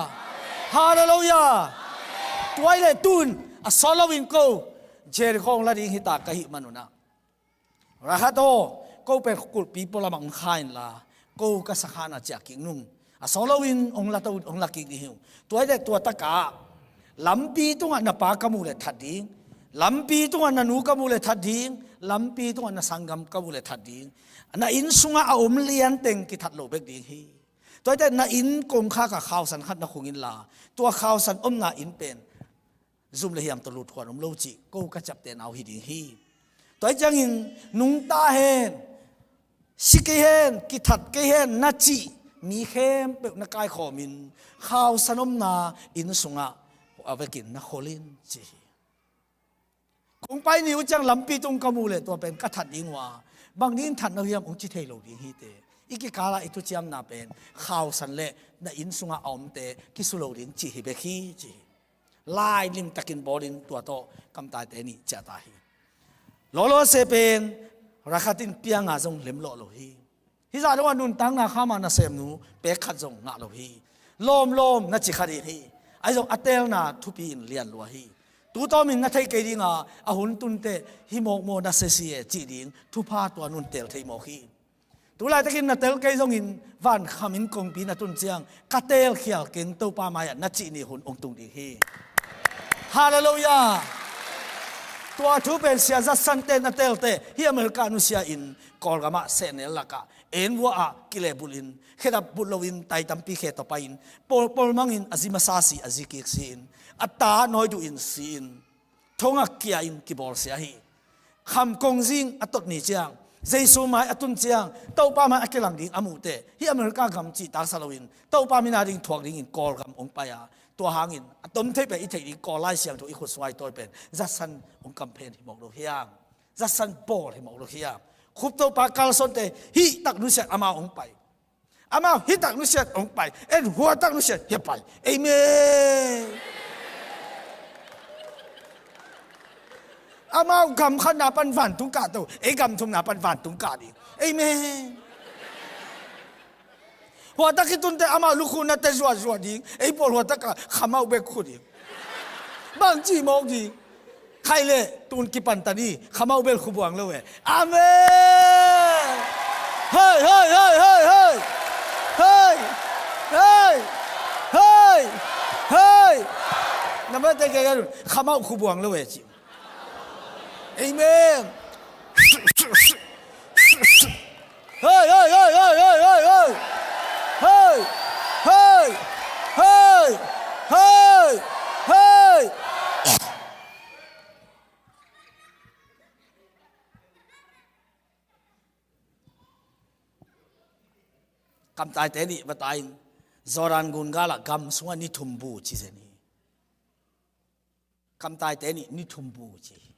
Halleluiah. Tua hi leh tun a sawt loin ko Jericho hong la ding hi ta ka hih man un ah, Rahab aw, ko pen kulhpi pualamah hong kha inla, ko ka sakhan ah ciah kik nung. A sawt loin hong la to, hong la kik ding hi ung. Tua hi leh tua takah lampi tungah na pa ka muh leh that ding, lampi tungah na nu ka muh leh that ding, lampi tungah na sanggam ka muh leh that ding. Na inn sungah a om lian teng kithat lo bek ding hi. Tua hi teh na inn kongkhak ah khausan khat na khung inla, tua khausan omna inn pen zum leh hiam tawh lut khuan om lo cih ko ka ciaptehna uh hi ding hi. Tua hi ciangin nungta hen, si kei hen, kithat kei hen na cih mi khempeuh na kaikhawmin khausan omna inn sungah a vekin na khol in ci hi. Kong pai ni uh ciang lampi tung ka muh leh tua pen ka that ding uh a, bang dingin that na uh hiam hong ci thei lo ding hi teh. I kikal ah i thuciamna pen khausan leh na inn sungah a omte kisu lo ding cih hi bek hi ci hi. Lai limtakin bawlin tua tawh kamtaite nih ciah ta hi. Lawlawse pen Rahab in piang a zong lem lawh lo hi. Hih zah dongah nuntakna kham a nasemnu pek khat zong ngah lo hi. Lawmlawm na ci kha ding hi. Ahi zong a teelna thupi in lian lua hi. Tu tawmin na theih kei dinga a hun tun teh hih mawkmawk na sia si e cih ding thupha tua nun teel thei mawk hi. Tu laitakin na tel kei zongin vankham inn kongpi na tun ciang ka teel khial keng Topa mai-ah na cih ni hun hong tung ding hi. Halleluiah. Tua thu pen Sia Judson te na tel teh hih America nusia in Kawlgamah sehnel lakah envua ah kilehbulhin, khedap bulh loin tai tampi khe tawh pai-in, pawl, pawl mangin a zi masa si, a zi kik si-in, a ta nawi duhin si-in, thong ah kia-in kibawlsia hi. Kham kong zing a tot ni ciang, Jesu mai a tun ciang Topa mai a kilang ding a muh teh hih America gam cihtaksa loin Topa min a ding thuak dingin Kawlgam hong pai a, tua hangin a tom thei pen i theih ding Kawl Lai Siangtho i khut sungah i tawi pen Judson hong kamphen hi mawk lo hiam? Judson bawl hi mawk lo hiam? Khup Topa kalsuante hih tak nusiat amau hong pai. Amau hih tak nusiat hong pai. En hua tak nusiat hia pai. Amen. Amau gam khatna pan vantung kah to, ei gam thumna pan vantung kah ding. Amen. Hua tak i tun teh amau lukhuhnate zuahzuah ding, ei pawl hua tak ah khamau bek khu ding. Bang ci mawk ding. Khai leh tun kipan ta ni, khamau bel khu buang lo e. Amen. Hei, hei, hei, hei, hei. Hei. Hei. Hei. Hei. Na mate kei ka dun, khamau khu buang lo e ci. Amen. Hei, hei, hei, hei, hei, hei, hei. Hei. Hei. Kamtaite nih va tai-in Jordan gun galah gam sungah ni thum bu ci zen hi. Kamtaite nih ni thum bu ci hi.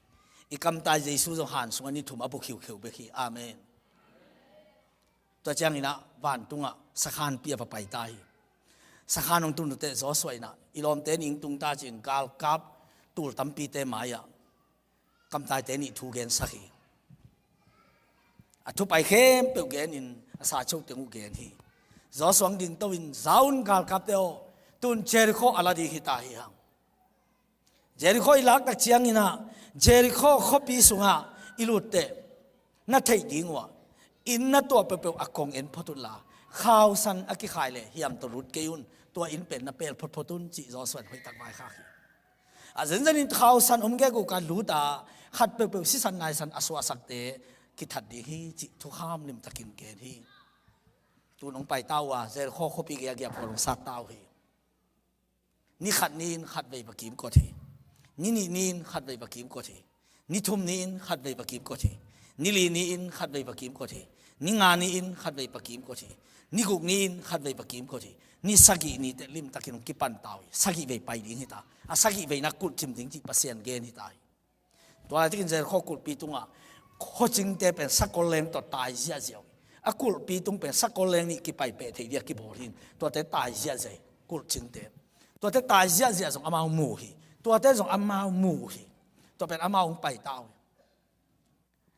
I kamtai Jesu zong han sungah ni thum a bu khiukheu bek hi. Amen. Tua ciangin ah vantungah sakhanpi a va pai ta hi. Sakhan hong tun teh Joshua in ah, "I lawmte nih hong tung ta," ci-in galkap tul tampite mai-ah kamtaite nih thu gensak hi. A thu pai khempeuh genin a sa cheu teng uh gen hi. Joshua hong dingto-in, "Za un galkapte aw, tu-in Jericho a la ding hi ta hi hang. Jericho i lak tak ciangin ah Jericho khuapi sungah i lut teh na theih ding uh ah, inn na tuah peuhpeuh a kong en phot un la, khausan a kikhai leh hiam tawh lut kei un, tua inn pen na pel photphot un," ci-in Joshua in hoih tak vaikhak hi. A zenzenin khausan om gegu ka lut a, khat peuhpeuh sisan naisan a suahsakte kithat ding hi, cih thukham limtakin gen hi. Tu-in hong pai ta uh a, Jericho khuapi gei a giahphual hong sat ta uh hi. Ni khat ni-in khat vei va kimkot hi. Ni nih ni-in khat vei va kimkot hi. Ni thum ni-in khat vei va kimkot hi. Ni li ni-in khat vei va kimkot hi. Ni nga ni-in khat vei va kimkot hi. Ni guk ni-in khat vei va kimkot hi. Ni sagih ni teh limtakin hong kipan ta uh hi. Sagih vei pai ding hi ta. A sagih vei na kulh cim ding cih Pasian gen hi ta hi. Tua laitakin Jericho kulhpi tungah khuacingte pen sakol leng tawh tai ziahziah uh hi. A kulhpi tung pen sakol leng nih kipai peh theih ding a kibawl hi. Tuate tai ziahziah hi, kulhcingte. Tuate tai ziahziah zong amau mu uh hi. Tuate zong amau mu uh hi. Tua pen amau hong pai ta uh hi.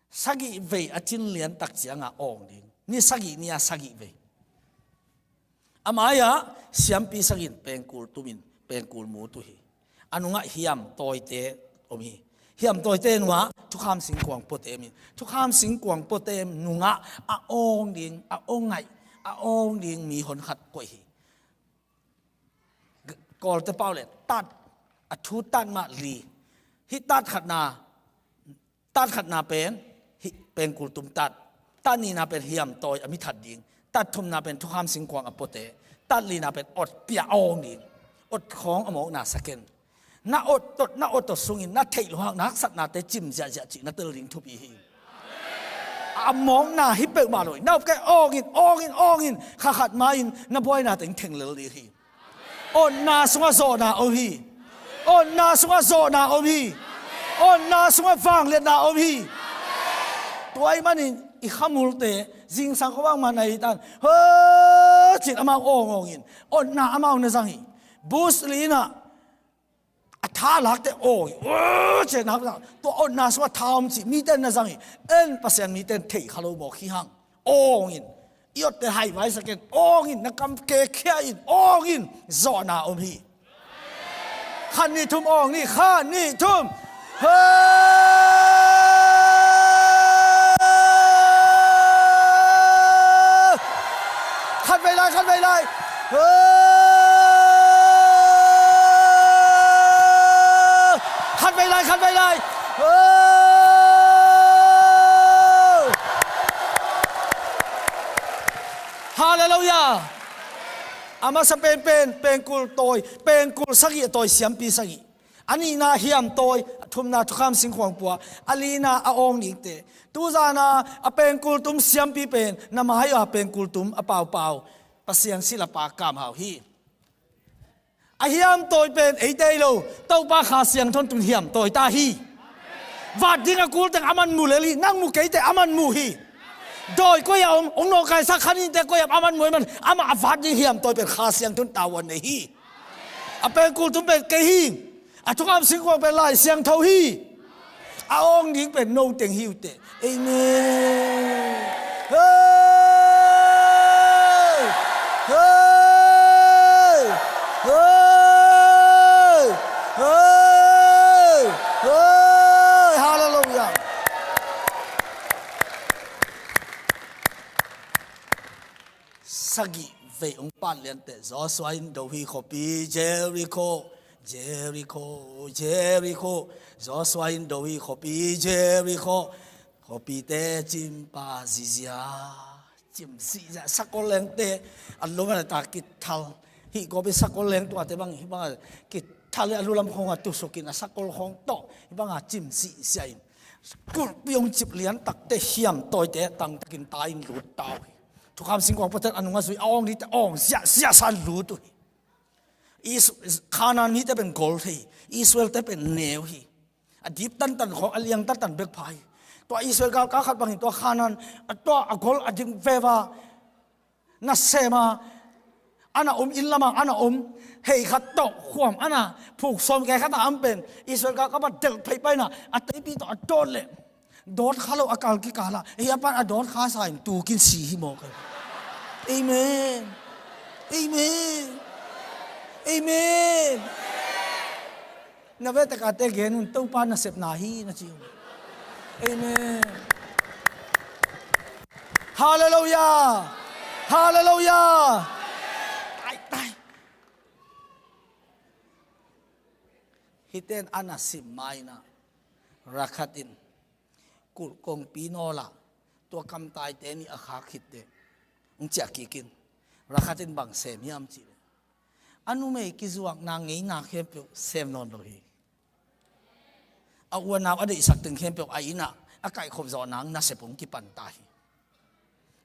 Sagih vei a cin lian tak ciangah awng ding. Ni sagih ni-a sagih vei. A mai-ah siampi sagih in pengkul tumin pengkul mut uh hi. A nungah hiamtawite om hi. Hiamtawite nungah thukham singkuang puate om hi. Thukham singkuang puate nungah a awng ding, a awng ngaih, a awng ding mihon khat koih hi. Kawlte pau le tat, a thu tat mah li. Hih tat khatna, tat khatna pen hih pengkul tum tat. Tat nihna pen hiamtawi a mi that ding. Tat thumna pen thukham singkuang a puate. Tat lina pen otpiah a awng ding. Ot khawng a mawkna second. Na ot tot, na ot tot sungin na theih luhak na haksatnate cim ziahziah cih na tel ding thupi hi. A mawkna hi peuhmah lo hi. Na op kei awngin, awngin, awngin. Kha khat ma-in na buaina teng theng lel ding hi. Otna sungah zawhna om hi. Otna sungah zawhna om hi. Otna sungah vangliatna om hi. Tua ahih manin i khamulte zingsang khuavang mah na hi tan. Ho! Cin amau awng awngin otna amau na zang hi. Bus li-in ah a tha lakte awng hi. Ho! Cin na tua otna sungah tha om cih mite na zang hi. En Pasian mite in thei kha lo mawk hi hang. Awngin i otte haivai sakin awngin na kam kekhia in awngin zawhna om hi. Khat nih thum awng ni, khat nih thum. Ho! Khat vei lai, khat vei lai. Ho! Khat vei lai, khat vei lai. Ho! Halleluiah. A masa penpen pengkul tawi, pengkul sagih a tawi siampi sagih. A nihna hiamtawi, a thumna thukham singkuang pua, a lina a awng dingte. Tuzana a pengkul tum siampi pen na mai-a pengkul tum a paupau Pasian silapa Kam Hau hi. A hiamtawi pen eite hi lo, Topa Kha Siangtho in tun hiamtawi ta hi. Vat ding a kul teng aman mu lel hi, nang mu kei teh aman mu hi. Dawi koi-ah om, ong nawngkaisak khan innte koi-ah aman mu ahih man, amah a vat ding hiamtawi pen Kha Siangtho in tavuan nei hi. A pengkul tum pen kei hi. A thukham singkuang pen Lai Siangtho hi. A awng ding pen no teng hi uh teh. Amen. Hey! Hey! Hey! Hey! Hey! Halleluiah. Sagih vei ong pan lian teh Joshua in do hi khuapi Jericho, Jericho, Jericho. Joshua in do hi khuapi Jericho. Khuapite cim pah zihziah, cim zihziah. Sakol lengte a lum a ta kithal. Hih khuapi sakol leng tuate bang, hih bang a kithal in a lu lam khawng a tusukin a sakol khawng tawh hih bang a cim zihziah in. Kulhpi ong cip lian takte hiamtawite tangtakin ta in lut ta uh hi. Thukham singkuang pawlkhat a nung a zui a awng dingte awng ziahziah sa lut uh hi. Is-, Khanaan mite pen gol thei hi. Israel-te pen neu hi. A dip tantan khawng a liang tantan bek pha hi. Tua Israel galkap khat bangin tua Khanaan a tua a gol a dip veve a nasem a, a na om inn lamah a na om hei khat tawh khuam a na phuk sawm kei khat a om pen Israel galkap a delh phei paina a teipi tawh a dawt leh dawt kha lo a kal kikal ah hih a pan a dawt kha sa in tukin si hi mawk hi. Amen. Amen. Amen. Na vete kate gen un, Topa nasepna hi na ci un. Amen. Halleluiah. Halleluiah. Ai, ai. Hihte in a na sim ma-in ah, rakhat in kulh kongpi nawl ah tua kamtaite nih a khak khit teh hong ciah kik in. Rakhat in bang sem hiam cih leh, a numei kizuakna ngeina khempeuh sem nawn lo hi. A u a nau a deihsak teng khempeuh a inn ah a kaihkhop zawh nang nasep hong kipan ta hi.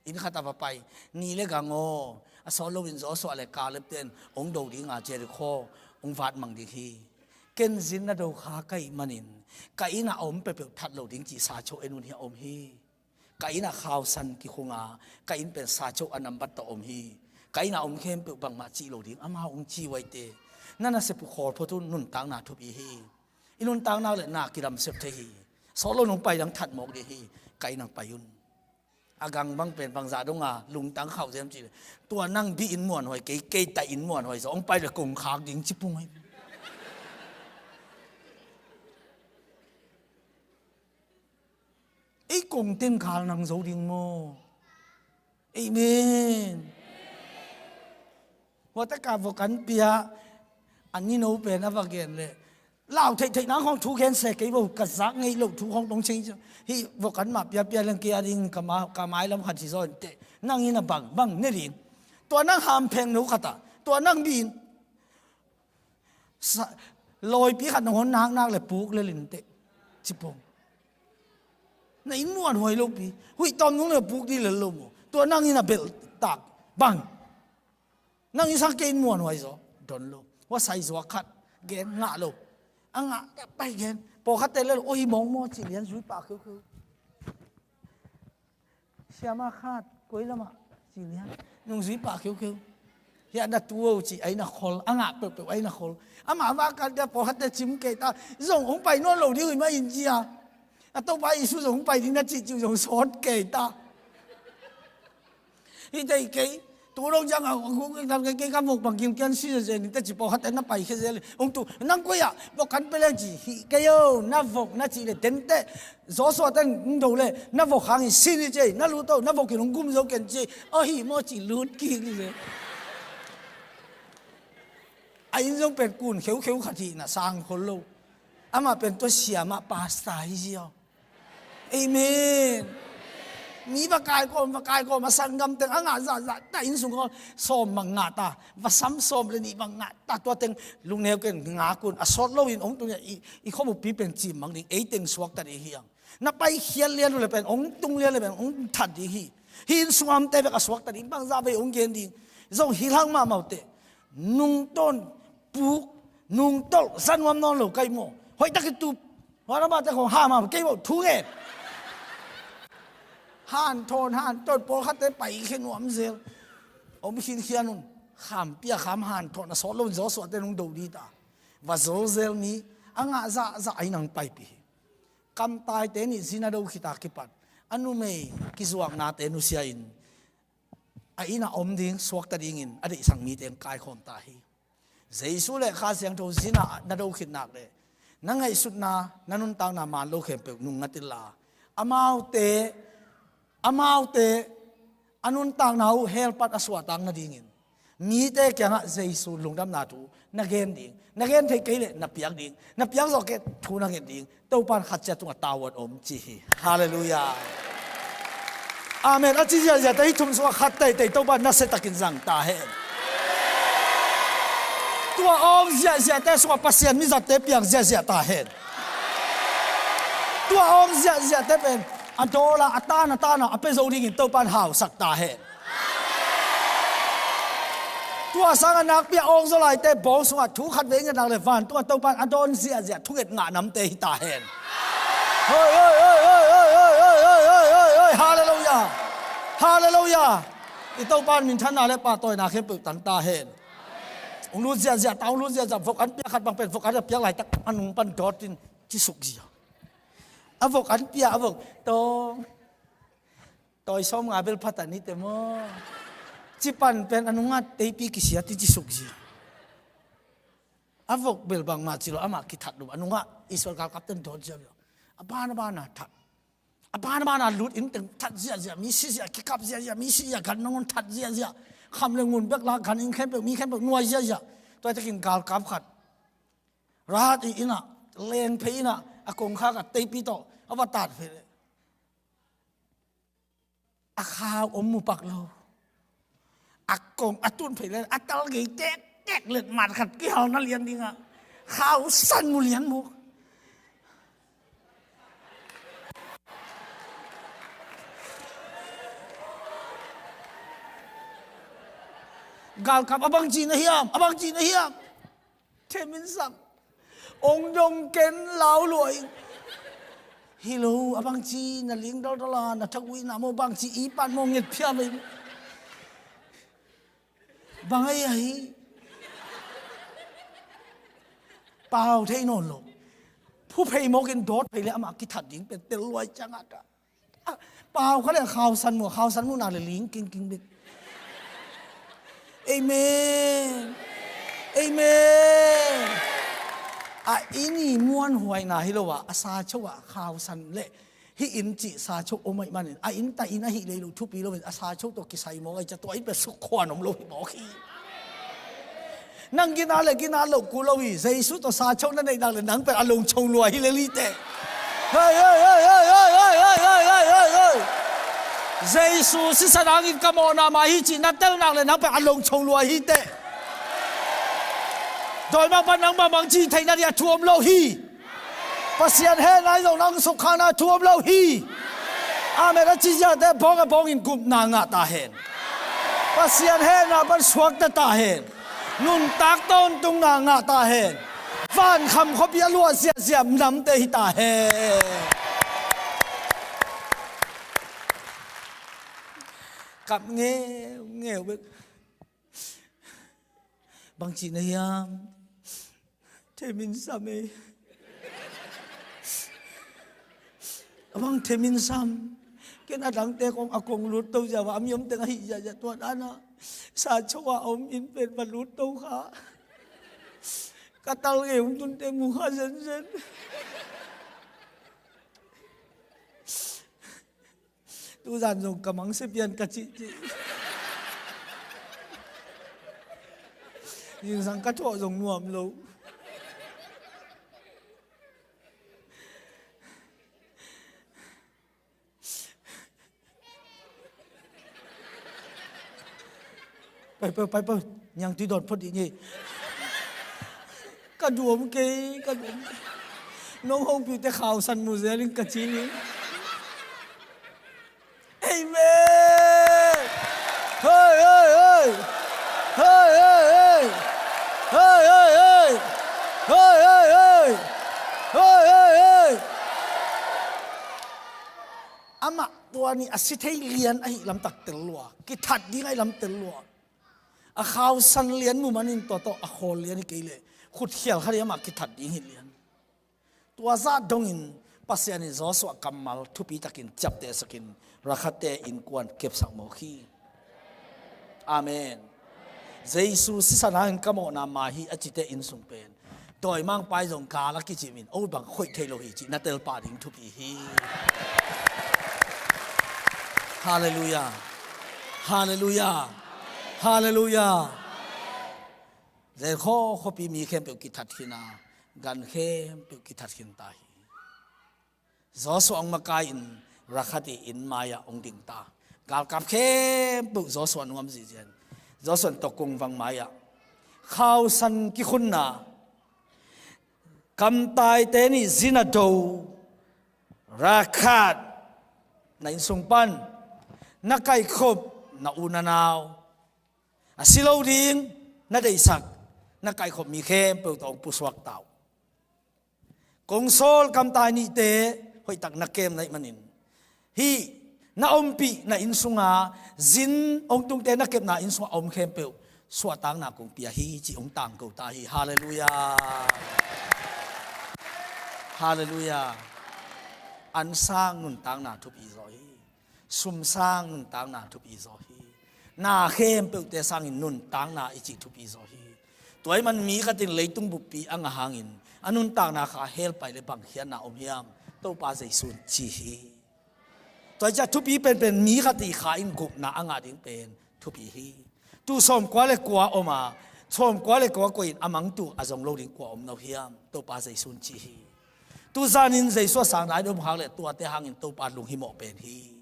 Inn khat a va pai, ni le gang aw, a sawt loin Joshua le Caleb ten hong do ding a, Jericho hong vat mang ding hi. Ken zin na do kha ka hih manin ka inn ah a om peuhpeuh that lo ding cih sa cho en un, hi a om hi. Ka inn ah khausan kikhung a, ka inn pen sa cho a nambat tawh om hi. Ka inn ah a om khempeuh bangmah cih lo ding, amau hong ci uh a, hihte na nasep uh khawl phot un, nuntakna thupi hi. I nuntakna le na kidam sep thei hi. Sawt lo nong pai dang that mawk ding hi. Ka inn ah pai un. A gang bang pen bangzah dong a lungtang khauh zel hiam cih leh, tua nang bi inn muanhuai kei, kei ta inn muanhuai zaw, hong pai leh kong khak ding ci pung hi. Ei kong teng khal nang zo ding maw? Amen. Hua taka vok an pia, a ni no pen a va gen leh, lau theihtheih nang khawng thu gen se kei vo, ka zak ngei loh thu khawng dong ceng hi. Vok an mah piapia leng kei a ding ka ma-, ka mailam khat hi zaw inteh. Nang in a bang, bang ne ding. Tua nang hampheng no khat ah, tua nang bi inn sa-, lawipi khat nong hon naknak le puk lel inteh. Ci pong. Na inn muanhuai lopi. Huih tawm nung le puk ding lel lo maw? Tua nang in a belh tak. Bang. Nang inn sang kei inn muanhuai zaw. Don lo. Hua sai zuak khat. Gen ngah lo. A ngah tak pai gen. Pawlkhatte lel. Oi, mawng maw ci lian zui pah kheukheu. Siama khat, koi lamah, ci lian. Nung zui pah kheukheu. Hiah na tu o ci, a inn a khol. A ngah peuhpeuh, a inn a khol. Amah vak kal dia pawlkhatte cim kei ta. Zong hong pai nawn lo ding uh hi mah in ci a. A Topa Jesu zong hong pai ding na cih cih uh zong sawt kei ta. Hi tei kei. Tu dong ciang a, kei ka vok bang gilkial si zen zen, te ci pawlkhatte na pai khia zel. Hong tu, nang koi ah, vok kan pe leng ci, hih kei o, na vok na cih leh tente. Joshua ten hong do leh, na vok hangin sin hi ci ei, na lut o, na vok in hong gum zo ken ci ei. Ahi maw ci lut kik hi zel. A inn zong pen kun kheukheu khat hi na sang khol lo. Amah pen tua siamah pastor hi ziau. Amen. Mi va kaikawm, va kaikawm, a sanggam teng a ngah zahzah ta, inn sung khawng sawm bang ngah ta, va sam sawm le nih bang ngah ta, tua teng lungneu ken ngak un, a sawt loin hong tung i, i khuamupi pen cim mang ding, ei teng suakta ding hi hang. Na paikhiat lian uh le pen, hong tung lian le pen, hong that ding hi. Hih inn sung a omte bek a suakta ding, bangzah vei hong gen ding. Zong hi hang mahmah uh teh. Nungtawn puk, nungtolh za nuam nawn lo ka hih maw? Hoih takin tup. Huan amahte khawng ham ham kei maw? Thu ngen. Hanthawn, hanthawn, pawlkhatte paikhia nuam zel. Om khinkhian un. Kham pia kham hanthawn a sawt lo in Joshua te nung do ding ta. Va zo zel mi. A ngah zahzah a inn ah hong paipih hi. Kamtaite nih zin a do khit a kipat a numei kizuaknate nusia in a inn ah om ding, suakta dingin a deihsak mite hong kaikhawm ta hi. Jesu le Kha Siangtho zin ah na do khit nak leh na ngaihsutna, na nuntakna man lo khempeuh nung ngat inla, amaute, amaute a nuntakna uh hell pat a suahtak nadingin mite kiangah Jesu lungdamna thu na gen ding, na gen thei kei leh na piak ding, na piak zawh kei thu na nget ding, Topa in khat ciat tungah tau a om ci hi. Halleluiah. Amen. A ci ziahziahte hih thum sungah khat teitei Topa in nasia takin zang ta hen. Tua awng ziahziahte sungah Pasian mizatte piang ziahziah ta hen. Tua awng ziahziahte pen a dawl a, a tan a tan a, a pia zo dingin Topa in hausak ta hen. Tua sangah nakpi a awng zaw laite bawng sungah thu khat vei ngetnak le vantungah Topan a dawn ziahziah thunget ngah namte hi ta hen. Hoi, hoi, hoi, hoi, hoi, hoi, hoi, hoi, hoi, hoi, hoi, hoi, hoi, hallelujah. Hallelujah. I Topan minthanna le pahtawina khempeuh tang ta hen. Ong lut ziahziah ta, ong lut ziahziah, vok an pia khat bang pen, vok an a piak laitak a nung pan dawt in ci suk zia. A vok an pia, a vok tawng. Tawi sawm nga bel pha ta ni te maw. Ci pan pen a nungah teipi kisia ti ci suk zia. A vok bel bangmah ci lo, amah kithat lo, a nungah Israel galkap ten dawt zia lo. A ban a ban a that. A ban a ban a lut in teng that ziahziah, mi si ziah, kikap ziahziah, mi si ziah, gan nangawn that ziahziah. Kham le ngun bek la gan inn khempeuh, mi khempeuh nuai ziahziah. Tua takin galkap khat Rahat i inn ah, leng phei inn ah, a kongkhak a teipi tawh a va tat phei leh, a khau om mu pak lo. A kong a tun phei leh a tal gei tektek let mat khat kihal na lian ding ah, khau san mu lian mu. Galkap, a bangci na hiam, a bangci na hiam. Themin sam. Ong dong ken lau luai. Hi lo, a bangci na ling daldal a, na thak uih na maw, bangci i pan maw, nget phiam ei. Bang ei ahi. Pau thei nawn lo. Phu phei mawk in dawt phei leh amah kithat ding pen tel luai ciang a ta. Ah, pau kha le khausan mu, khausan mu na le ling kingking bek. Amen. Amen. A inn i muanhuaina hi lo a, a sa cho a khausan le hih inn cih sa cho om ahih manin, a inn ta inn ahih lei lo thupi lo in, a sa cho tawh kisai mawk ahih ciang tua inn pen sukhuan om lo hi mawk hi. Nang gina le gina loh kul lo hi. Jesu tawh sa cho na neih nak le nang pen a longcho lua hi lel hi teh. Hei, hei, hei. Jesu sisan hangin ka mawhna mah hi cih na tel nak le nang pen a longcho lua hi teh. Dawimangpa'n nang bangbang ci theih nading a thu om lo hi. Pasian hehna i zong nang sukkhakna thu om lo hi. Amen a ci ziate bawng a bawngin gupna ngah ta hen. Pasian hehna pan suakta ta hen. Nuntak tawntungna ngah ta hen. Vankham khuapi a luah ziahziah namte hi ta hen. Kap ngeungeu bek. Bangci na hiam? Themin sam ei. A bang themin sam. Ken a dangte kong a kong lut to ziau a, a mi om teng a hih ziahziah tua dan a. Sa cho a om inn pen va lut to kha. Ka tal ngei hong tunte mu kha zenzen. Tuzan zong ka mangsia pian ka cihcih. Zingsang ka thawh zong nuam lo. Pai peuh, pai peuh. Niangtui dawn phot dih ni. Ka duam kei, ka duam kei. Nong hong piute khausan mu zel in ka ci ni. Amen. Hei, hei, hei. Hei, hei, hei. Hei, hei, hei. Hei, hei, hei. Hei, hei, hei. Amah tua nih a si thei lian ahih lamtak tel lua, kithat ding ahih lam tel lua. A khausan lian mu manin tua tawh a khawl lian hi kei leh, khutkhial khat hi amah kithat ding hi lian. Tua zah dongin Pasian in Joshua kammal thupitakin ciaptehsakin Rakhatte innkuan kepsak mawk hi. Amen. Jesu sisan hangin ka mawhna mah hi a cite inn sung pen dawimangpa i zong gal a kicim in, o bang khoih thei lo hi cih na tel pah ding thupi hi. Halleluiah. Halleluiah. Halleluiah. Zel khaw khuapi mi khempeuh kithat khin a, gan khempeuh kithat khin ta hi. Joshua hong makai in Rakhat i inn mai-ah hong ding ta. Galkap khempeuh Joshua nuam zihzian. Joshua in tawh kungvang mai-ah khausan kikhunna, kamtaite nih zin a do, Rakhat, na inn sung pan na kaikhop na u na nau a si lo ding, na deihsak, na kaihkhop mi khempeuh tawh hong pusuak ta uh. Kong sawl kamtai nihte hoihtak na kem na hih manin, hih na ompih na inn sunga zin hong tungte na kepna inn sunga a om khempeuh suahtakna kong pia hi ci hong tangko ta hi. Halleluiah. Halleluiah. An sang nuntakna thupi zaw hi. Sum sang nuntakna thupi zaw hi. Na khempeuhte sangin nuntakna i cih thupi zaw hi. Tua ahih man mi khatin leitung buppi a ngah hangin a nuntakna kha a helpai le bang khiatna om hiam? Topa Jesu in ci hi. Tua ciang thupi penpen mi khat i kha in gupna a ngah ding pen thupi hi. Tu sawmkua le kua om a, sawmkua le kua koih in a mangtu a zong lo ding kua om no hiam? Topa Jesu in ci hi. Tu zanin Jesu a sang nai dom hang le tuate hangin Topa lunghimawh pen hi.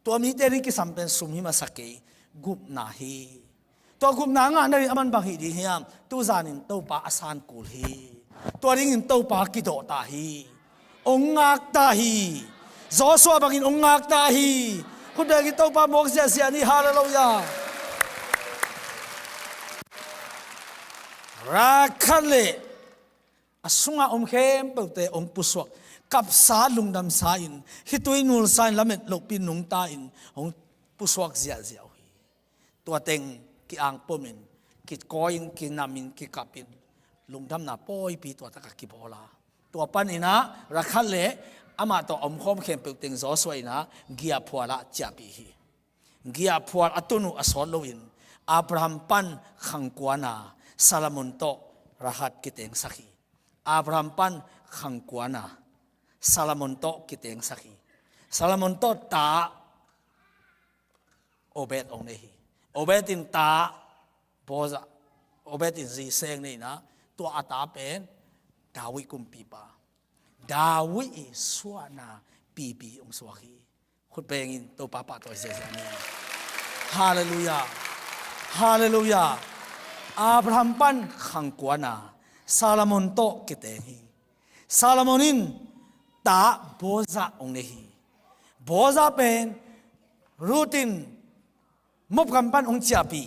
Tua mite ding kisam pen sum hi masa kei, gupna hi. Tua gupna ngah na ding a man bang hi ding hiam? Tu zanin Topa a san kul hi. Tua dingin Topa kidawh ta hi. Ong ngak ta hi. Joshua bangin ong ngak ta hi. Khut bengin Topa muak ziahziah ni. Halleluiah. Rak khat le a sunga om khempeuhte hong pusuak, kapsa lungdamsa in, khitui nulsa in, lamet lohpi nungta in hong pusuak ziahziah uh hi. Tua teng ki-angpom in, kikawi in, kinam in, kikap in, lungdamna pawipi tua taka kibawl a, tua panin ah rak khat le amah tawh a omkhawm khempeuh teng Joshua in ah giahphual ah ciahpih hi. Giahphual a tun uh a sawt loin Abraham pan khangkuan a, Solomon tawh Rahab kitengsak hi. Abraham pan khangkuan a, Solomon tawh kitengsak hi. Solomon tawh ta Obed hong nei hi. Obed in ta Boaz, Obed in Jesse hong nei in ah, tua a ta pen David kumpipa, David i suahna pipi hong suak hi. Khut bengin Topa pahtawi ziahziah ni. Halleluiah. Halleluiah. Abraham pan khangkuan a, Solomon tawh kiteng hi. Solomon in ta Boaz hong nei hi. Boaz pen Ruth in Moab gam pan hong ciahpih,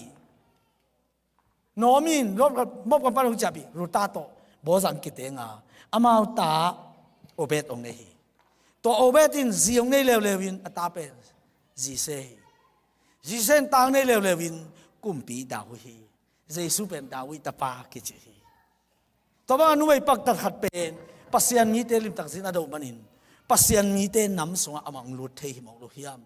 Naomi in Moab gam pan hong ciahpih Ruth tawh Boaz hong kiteng a, amau ta Obed hong nei hi. Tua Obed in zi hong nei leuleu in a ta pen Jesse hi. Jesse in ta hong nei leuleu in kumpi David hi. Jesu pen David tapa kici hi. Tua bang a numei paktat khat pen Pasian mite limtak zin a doh manin Pasian mite nam sungah amah hong lut thei hi mawk lo hiam?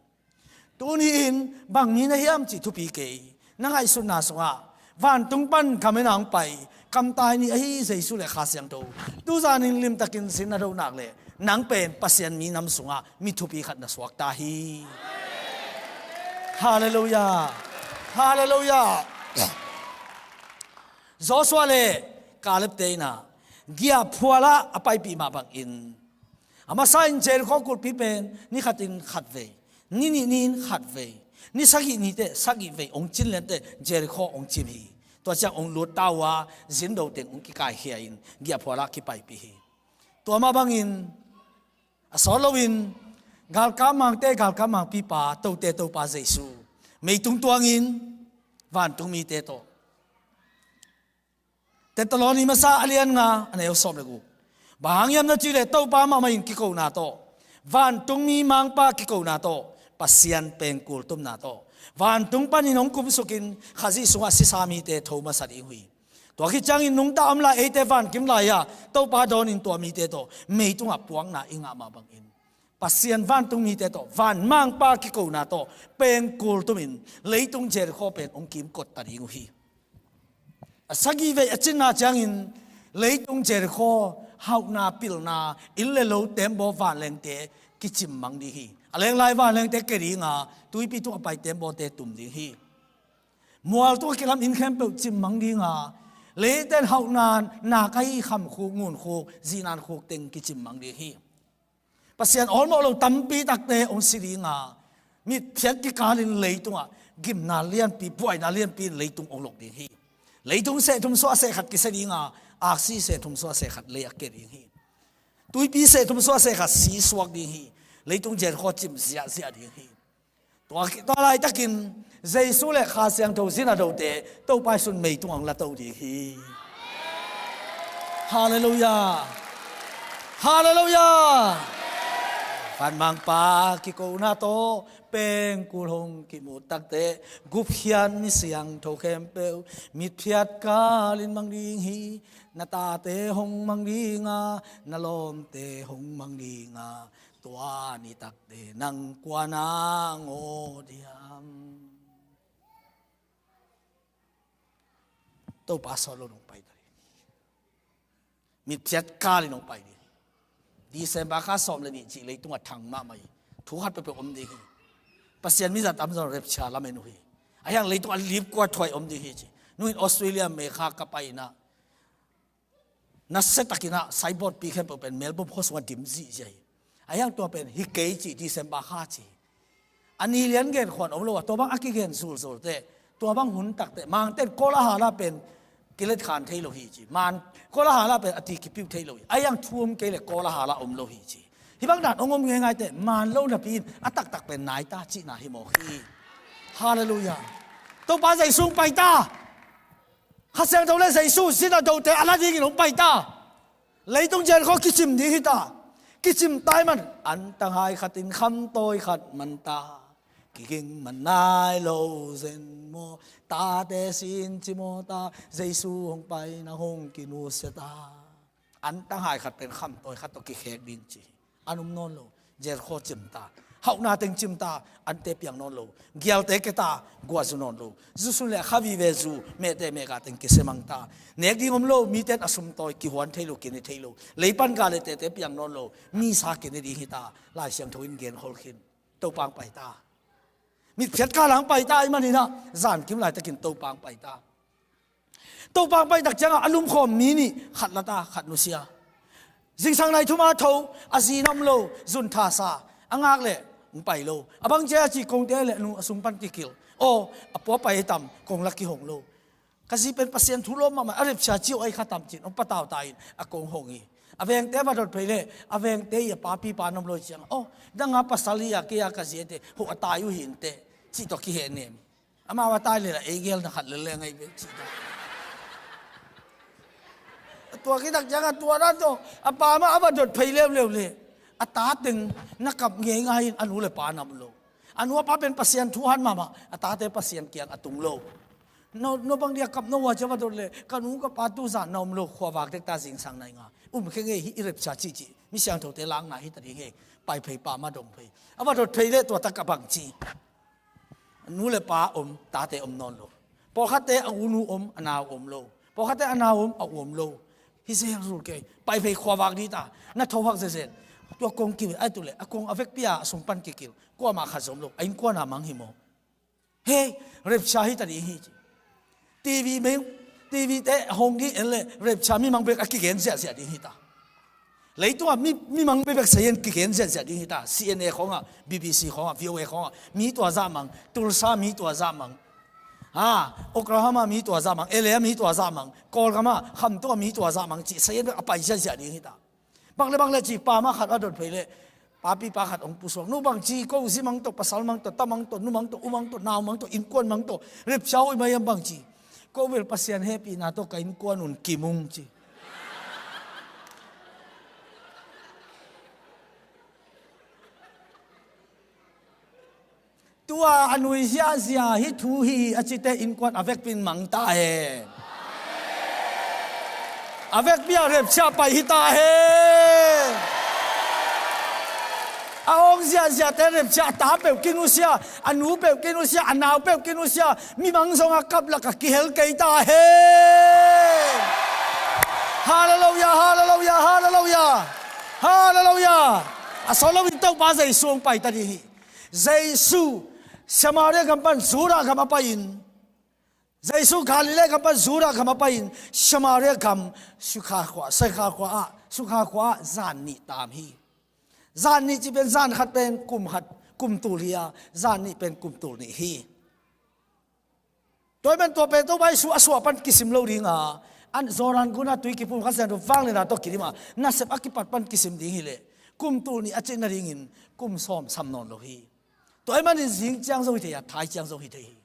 Tuni in bang mi na hiam cih thupi kei. Na ngaihsutna sungah vantung pan gam inn ah hong pai, kamtai ni ahi Jesu le Kha Siangtho, tu zanin limtakin zin na doh nak leh nang pen Pasian mi nam sungah mi thupi khat na suak ta hi. Halleluiah. Halleluiah. Joshua le Caleb te in ah giahphual ah a paipih mah bangin, a masa in Jericho kulhpi pen ni khatin khatvei, ni nih ni-in khatvei, ni sagih ni teh sagih vei hong cin lian teh Jericho hong cim hi. Tua ciang hong lut ta uh a, zindo teng hong kikaikhia in giahphual ah kipaipih hi. Tua mah bangin a sawt loin galkap mangte galkap mangpipa, tote Topa Jesu meitung tuangin vantung mite tawh, Thessaloni masa a lian nga a neu sawm le guk, bang hang hiam na cih leh Topa mahmah in kikona tawh, vantungmi Mangpa kikona tawh, Pasian pengkul tumna tawh, vantung panin hong kumsukin Khazih sungah sisa mite tho masa ding uh hi. Tua khit ciangin nungta om lai eite vankim lai-ah Topa dawnin tua mite tawh meitungah puakna i ngah mah bangin, Pasian vantung mite tawh van Mangpa kikona tawh pengkul tumin leitung Jericho pen hong kimkot ta ding uh hi. A sagih vei a cinna ciangin leitung Jericho hauhna, pilna, inn le lo, tembaw, vanlengte kicim mang ding hi. A lenglai vanlengte ke ding a, tuipi tungah pai tembawte tum ding hi. Mual tungah kilam inn khempeuh cim mang ding a, leiten hauhna, nak ahi khamkhuk, ngunkhuk, zihnan khuk teng kicim mang ding hi. Pasian awlmawh lo tampi takte hong si ding a, mitphiat kikalin leitungah gimna lianpi, buaina lianpi in leitung hong lok ding hi. Leitung seh thum suah seh khat kisia ding a, aksi seh thum suah seh khat lei ah kia ding hi. Tuipi seh thum suah seh khat si suak ding hi. Leitung Jericho cim ziahziah ding hi. Tua, tua laitakin Jesu le Kha Siangtho zin a dote Topa Jesu'n mei tungah hong la to ding hi. Halleluiah. Halleluiah. Vanmangpa kikona tawh pengkul hong kimu takteh, gupkhiat mi siangtho khempeuh mitphiat kalin mang ding hi. Na tate hong mang ding a, na lawmte hong mang ding a, tua ni takteh nang kua na ngawh diam? Topa sawt lo nong pai ta ding. Mitphiat kalin nong pai ding. December kha sawm le nih cih leitungah thang mahmah hi. Thu khat peuhpeuh om ding hi. Pasian mizat tamzaw in rapture lamen uh hi. Ahi hang leitung a lip kua thuai om ding hi ci. Nungin Australia mei kha ka pai in ah, nasia takin ah signboard pi khempeuh pen Melbourne khuasung ah dim zihziah hi. Ahi hang tua pen hi kei ci, December kha ci. A ni lian gen khuan om lo a, tua bang a kigen zulzul teh, tua bang hun tak teh, Mangte'n Kawlahala pen kilet khan thei lo hi ci. Man, Kawlahala pen a ti kipiu thei lo hi. Ahi hang thu om kei leh Kawlahala om lo hi ci. Hih bang dan hong om ngeingai teh, man lo napi in a taktak pen nai ta cihna hi mawk hi. Halleluiah. Topa Jesu hong pai ta. Kha Siangtho le Jesu zin a dote a la dingin hong pai ta. Leitung Jericho kicim ding hi ta. Kicim ta ahih man, antang hai khat in khamtawi khat man ta. Kiging man nai lo zen maw? Tate sin ci maw ta. Jesu hong pai, nang hong kinusia ta. Antang hai khat pen khamtawi khat tawh kikhek ding ci. An um nawn lo. Jericho cim ta. Hauhna teng cim ta. Ante piang nawn lo. Gialte ke ta. Guah zu nawn lo. Zu sun le kha vive zu. Mehte mehgah teng kisia mang ta. Nek ding om lo. Mite'n a sumtawi kihuan thei lo, kine thei lo. Leipan gah le tete piang nawn lo. Misa kine ding hi ta. Lai Siangtho in genkhol khin. Topa hong pai ta. Mitphiat kal hong pai ta ahih manin ah, zankim laitakin Topa hong pai ta. Topa hong pai tak ciangah a lumkhawm mi nih, khat la ta, khat nusia. Zingsang nai thum a tho, a zi na om lo, zun tha sa, a ngak leh hong pai lo. A bang cia a ci, kong te le nu a sung pan kikilh. Aw, a pua pai tam, kong la kihong lo. Ka zi pen Pasian thu lawm mahmah, a rapture ci uh ahi kha tam ci-in hong patau ta in, a kong hong hi. A vengte a va dot phei leh, a vengte i a papi pa na om lo hi ciang, aw, nang a pasal hi a, kei a ka zi a te, hoh a tai uh hi inteh, cih tawh kiheh nem hi. Amau a tai leh la ei gel na khat lel leng ahi ve cih ta. Tua khit tak ciang a tua dan tawh a pa mah a va dot phei leuleu leh, a ta teng na kap ngeingai in, a nu le pa na om lo. A nu a pa pen Pasian thu hat mahmah, a tate Pasian kiang a tung lo. No, no bang dia kap no uh a ci a va dot leh, ka nu ka pa tu zan na om lo, khuavak dek ta, zingsang nai nga. Um khe ngei hi, i rapture cihcih. Mi siangthote lakna hi ta ding hi. Pai phei pa mah dong phei. A va dot phei leh tua tak a bang ci. Nu le pa om, tate om nawn lo. Pawlkhatte a u nu om, a nau om lo. Pawlkhatte a nau om, a u om lo. Hi zel zul kei. Pai phei, khuavak ding ta. Na tho hak zenzen. Tua kong kive ai tu leh, a kong a vekpi a sung pan kikilh. Kuamah khat zom lo. A innkuan a mang hi maw? Hei, rapture hi ta ding hi ci. TV meng, TV te hong ding en leh, rapture mimang bek a kigen ziahziah ding hi ta. Leitungah mi, mimang bekbek sa hian kigen ziahziah ding hi ta. C N A khawngah, B B C khawngah, V O A khawngah, mi tua zah mang, Tulsa mi tua zah mang. Ha, Oklahoma mi tua zah mang, L A mi tua zah mang, Kawlgam ah, Khamtung ah mi tua zah mang, cih sa hian bek a pai ziahziah ding hi ta. Bang le bang le ci, pa mah khat a dot phei leh, papi pa khat hong pusuak. Nu bang ci, ko zi mang tawh, pasal mang tawh, ta mang tawh, nu mang tawh, u mang tawh, nau mang tawh, innkuan mang tawh, rapture hoih mai hiam bang ci. Ko bel Pasian hehpihna tawh ka innkuan un kimung ci. Tua a nui ziahziah hi thu hi a cite innkuan a vekpi in mang ta hen. A vekpi a rapture pai hi ta hen. A hong ziahziahte rapture, a ta peuh kinusia, a nu peuh kinusia, a nau peuh kinusia, mimang zong a kap lak a kihel kei ta hen. Halleluiah, halleluiah, halleluiah. Halleluiah. A sawt loin Topa Jesu hong pai ta ding hi. Jesu Samaria gam pan Judah gam a pai-in, Jesu Galilee gam pan Judah gam a pai-in, Samaria gam Sykhar khua, Sykhar khua ah, Sykhar khua ah zan nih taam hi. Zan nih cih pen zan khat pen kum khat, kum tul hi a, zan nih pen kum tul nih hi. Tua ahih man tua pen Topa Jesu a suah pan kisim lo ding a, an Jordan gun ah tui kiphum, Kha Siangtho vangliatna tawh kidim a, nasep a kipat pan kisim ding hi leh, kum tul nih a cih nadingin kum sawm sam nawn lo hi. Tua ahih manin zing ciang zong hi thei a, thai ciang zong hi thei hi.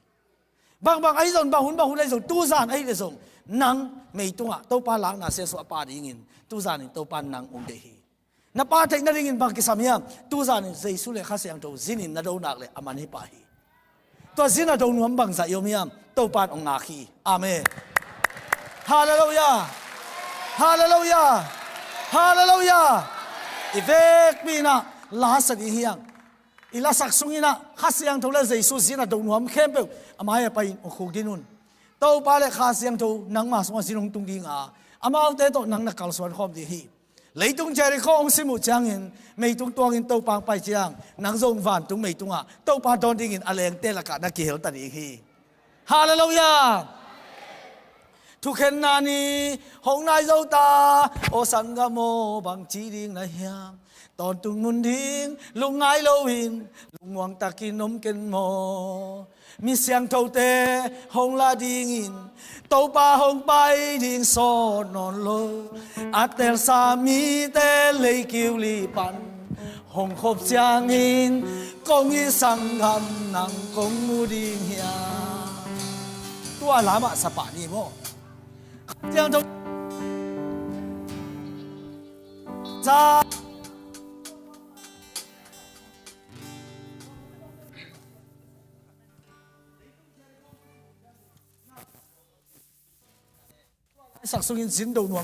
Bangbang ahi zong, bang hun bang hun ahi zong, tuzan ahi le zong, nang meitungah Topa lakna siangsuah a pha dingin tuzan in Topa nang um ding hi. Na pha theih nadingin bang kisam hiam? Tuzan in Jesu le Kha Siangtho zin in na do nak le a man hi pah hi. Tua zin a do nuam bangzah i om hiam? Topa in hong ngak hi. Amen. Halleluiah. Halleluiah. Halleluiah. I vekpi in ah la sa ding hi hang. I lasak sungin ah Kha Siangtho le Jesu zin a do nuam khempeuh a mai-ah pai-in hong khukdin un. Topa le Kha Siangtho nangma sungah zin hong tung ding a, amaute tawh nang na kalsuan khawm ding hi. Leitung Jericho hong sim uh ciangin, meitung tuangin Topa hong pai ciang, nang zong vantung meitungah Topa dawn dingin a lengte lakah na kihel ta ding hi. Halleluiah. Thukhenna ni hong nai zo ta, aw sanggam aw, bangci ding na hiam? Tawntung mun ding lungngai loin, lungmuang takin om ken maw? Mi siangthote hong la dingin Topa hong pai ding sawt nawn lo. A telsa mite leikiu li pan hong khop ciangin, kong it sanggam nang kong mu ding hiam? Tua lamah sa pah ni maw? Siangtho sa sak sungin zin do nuam.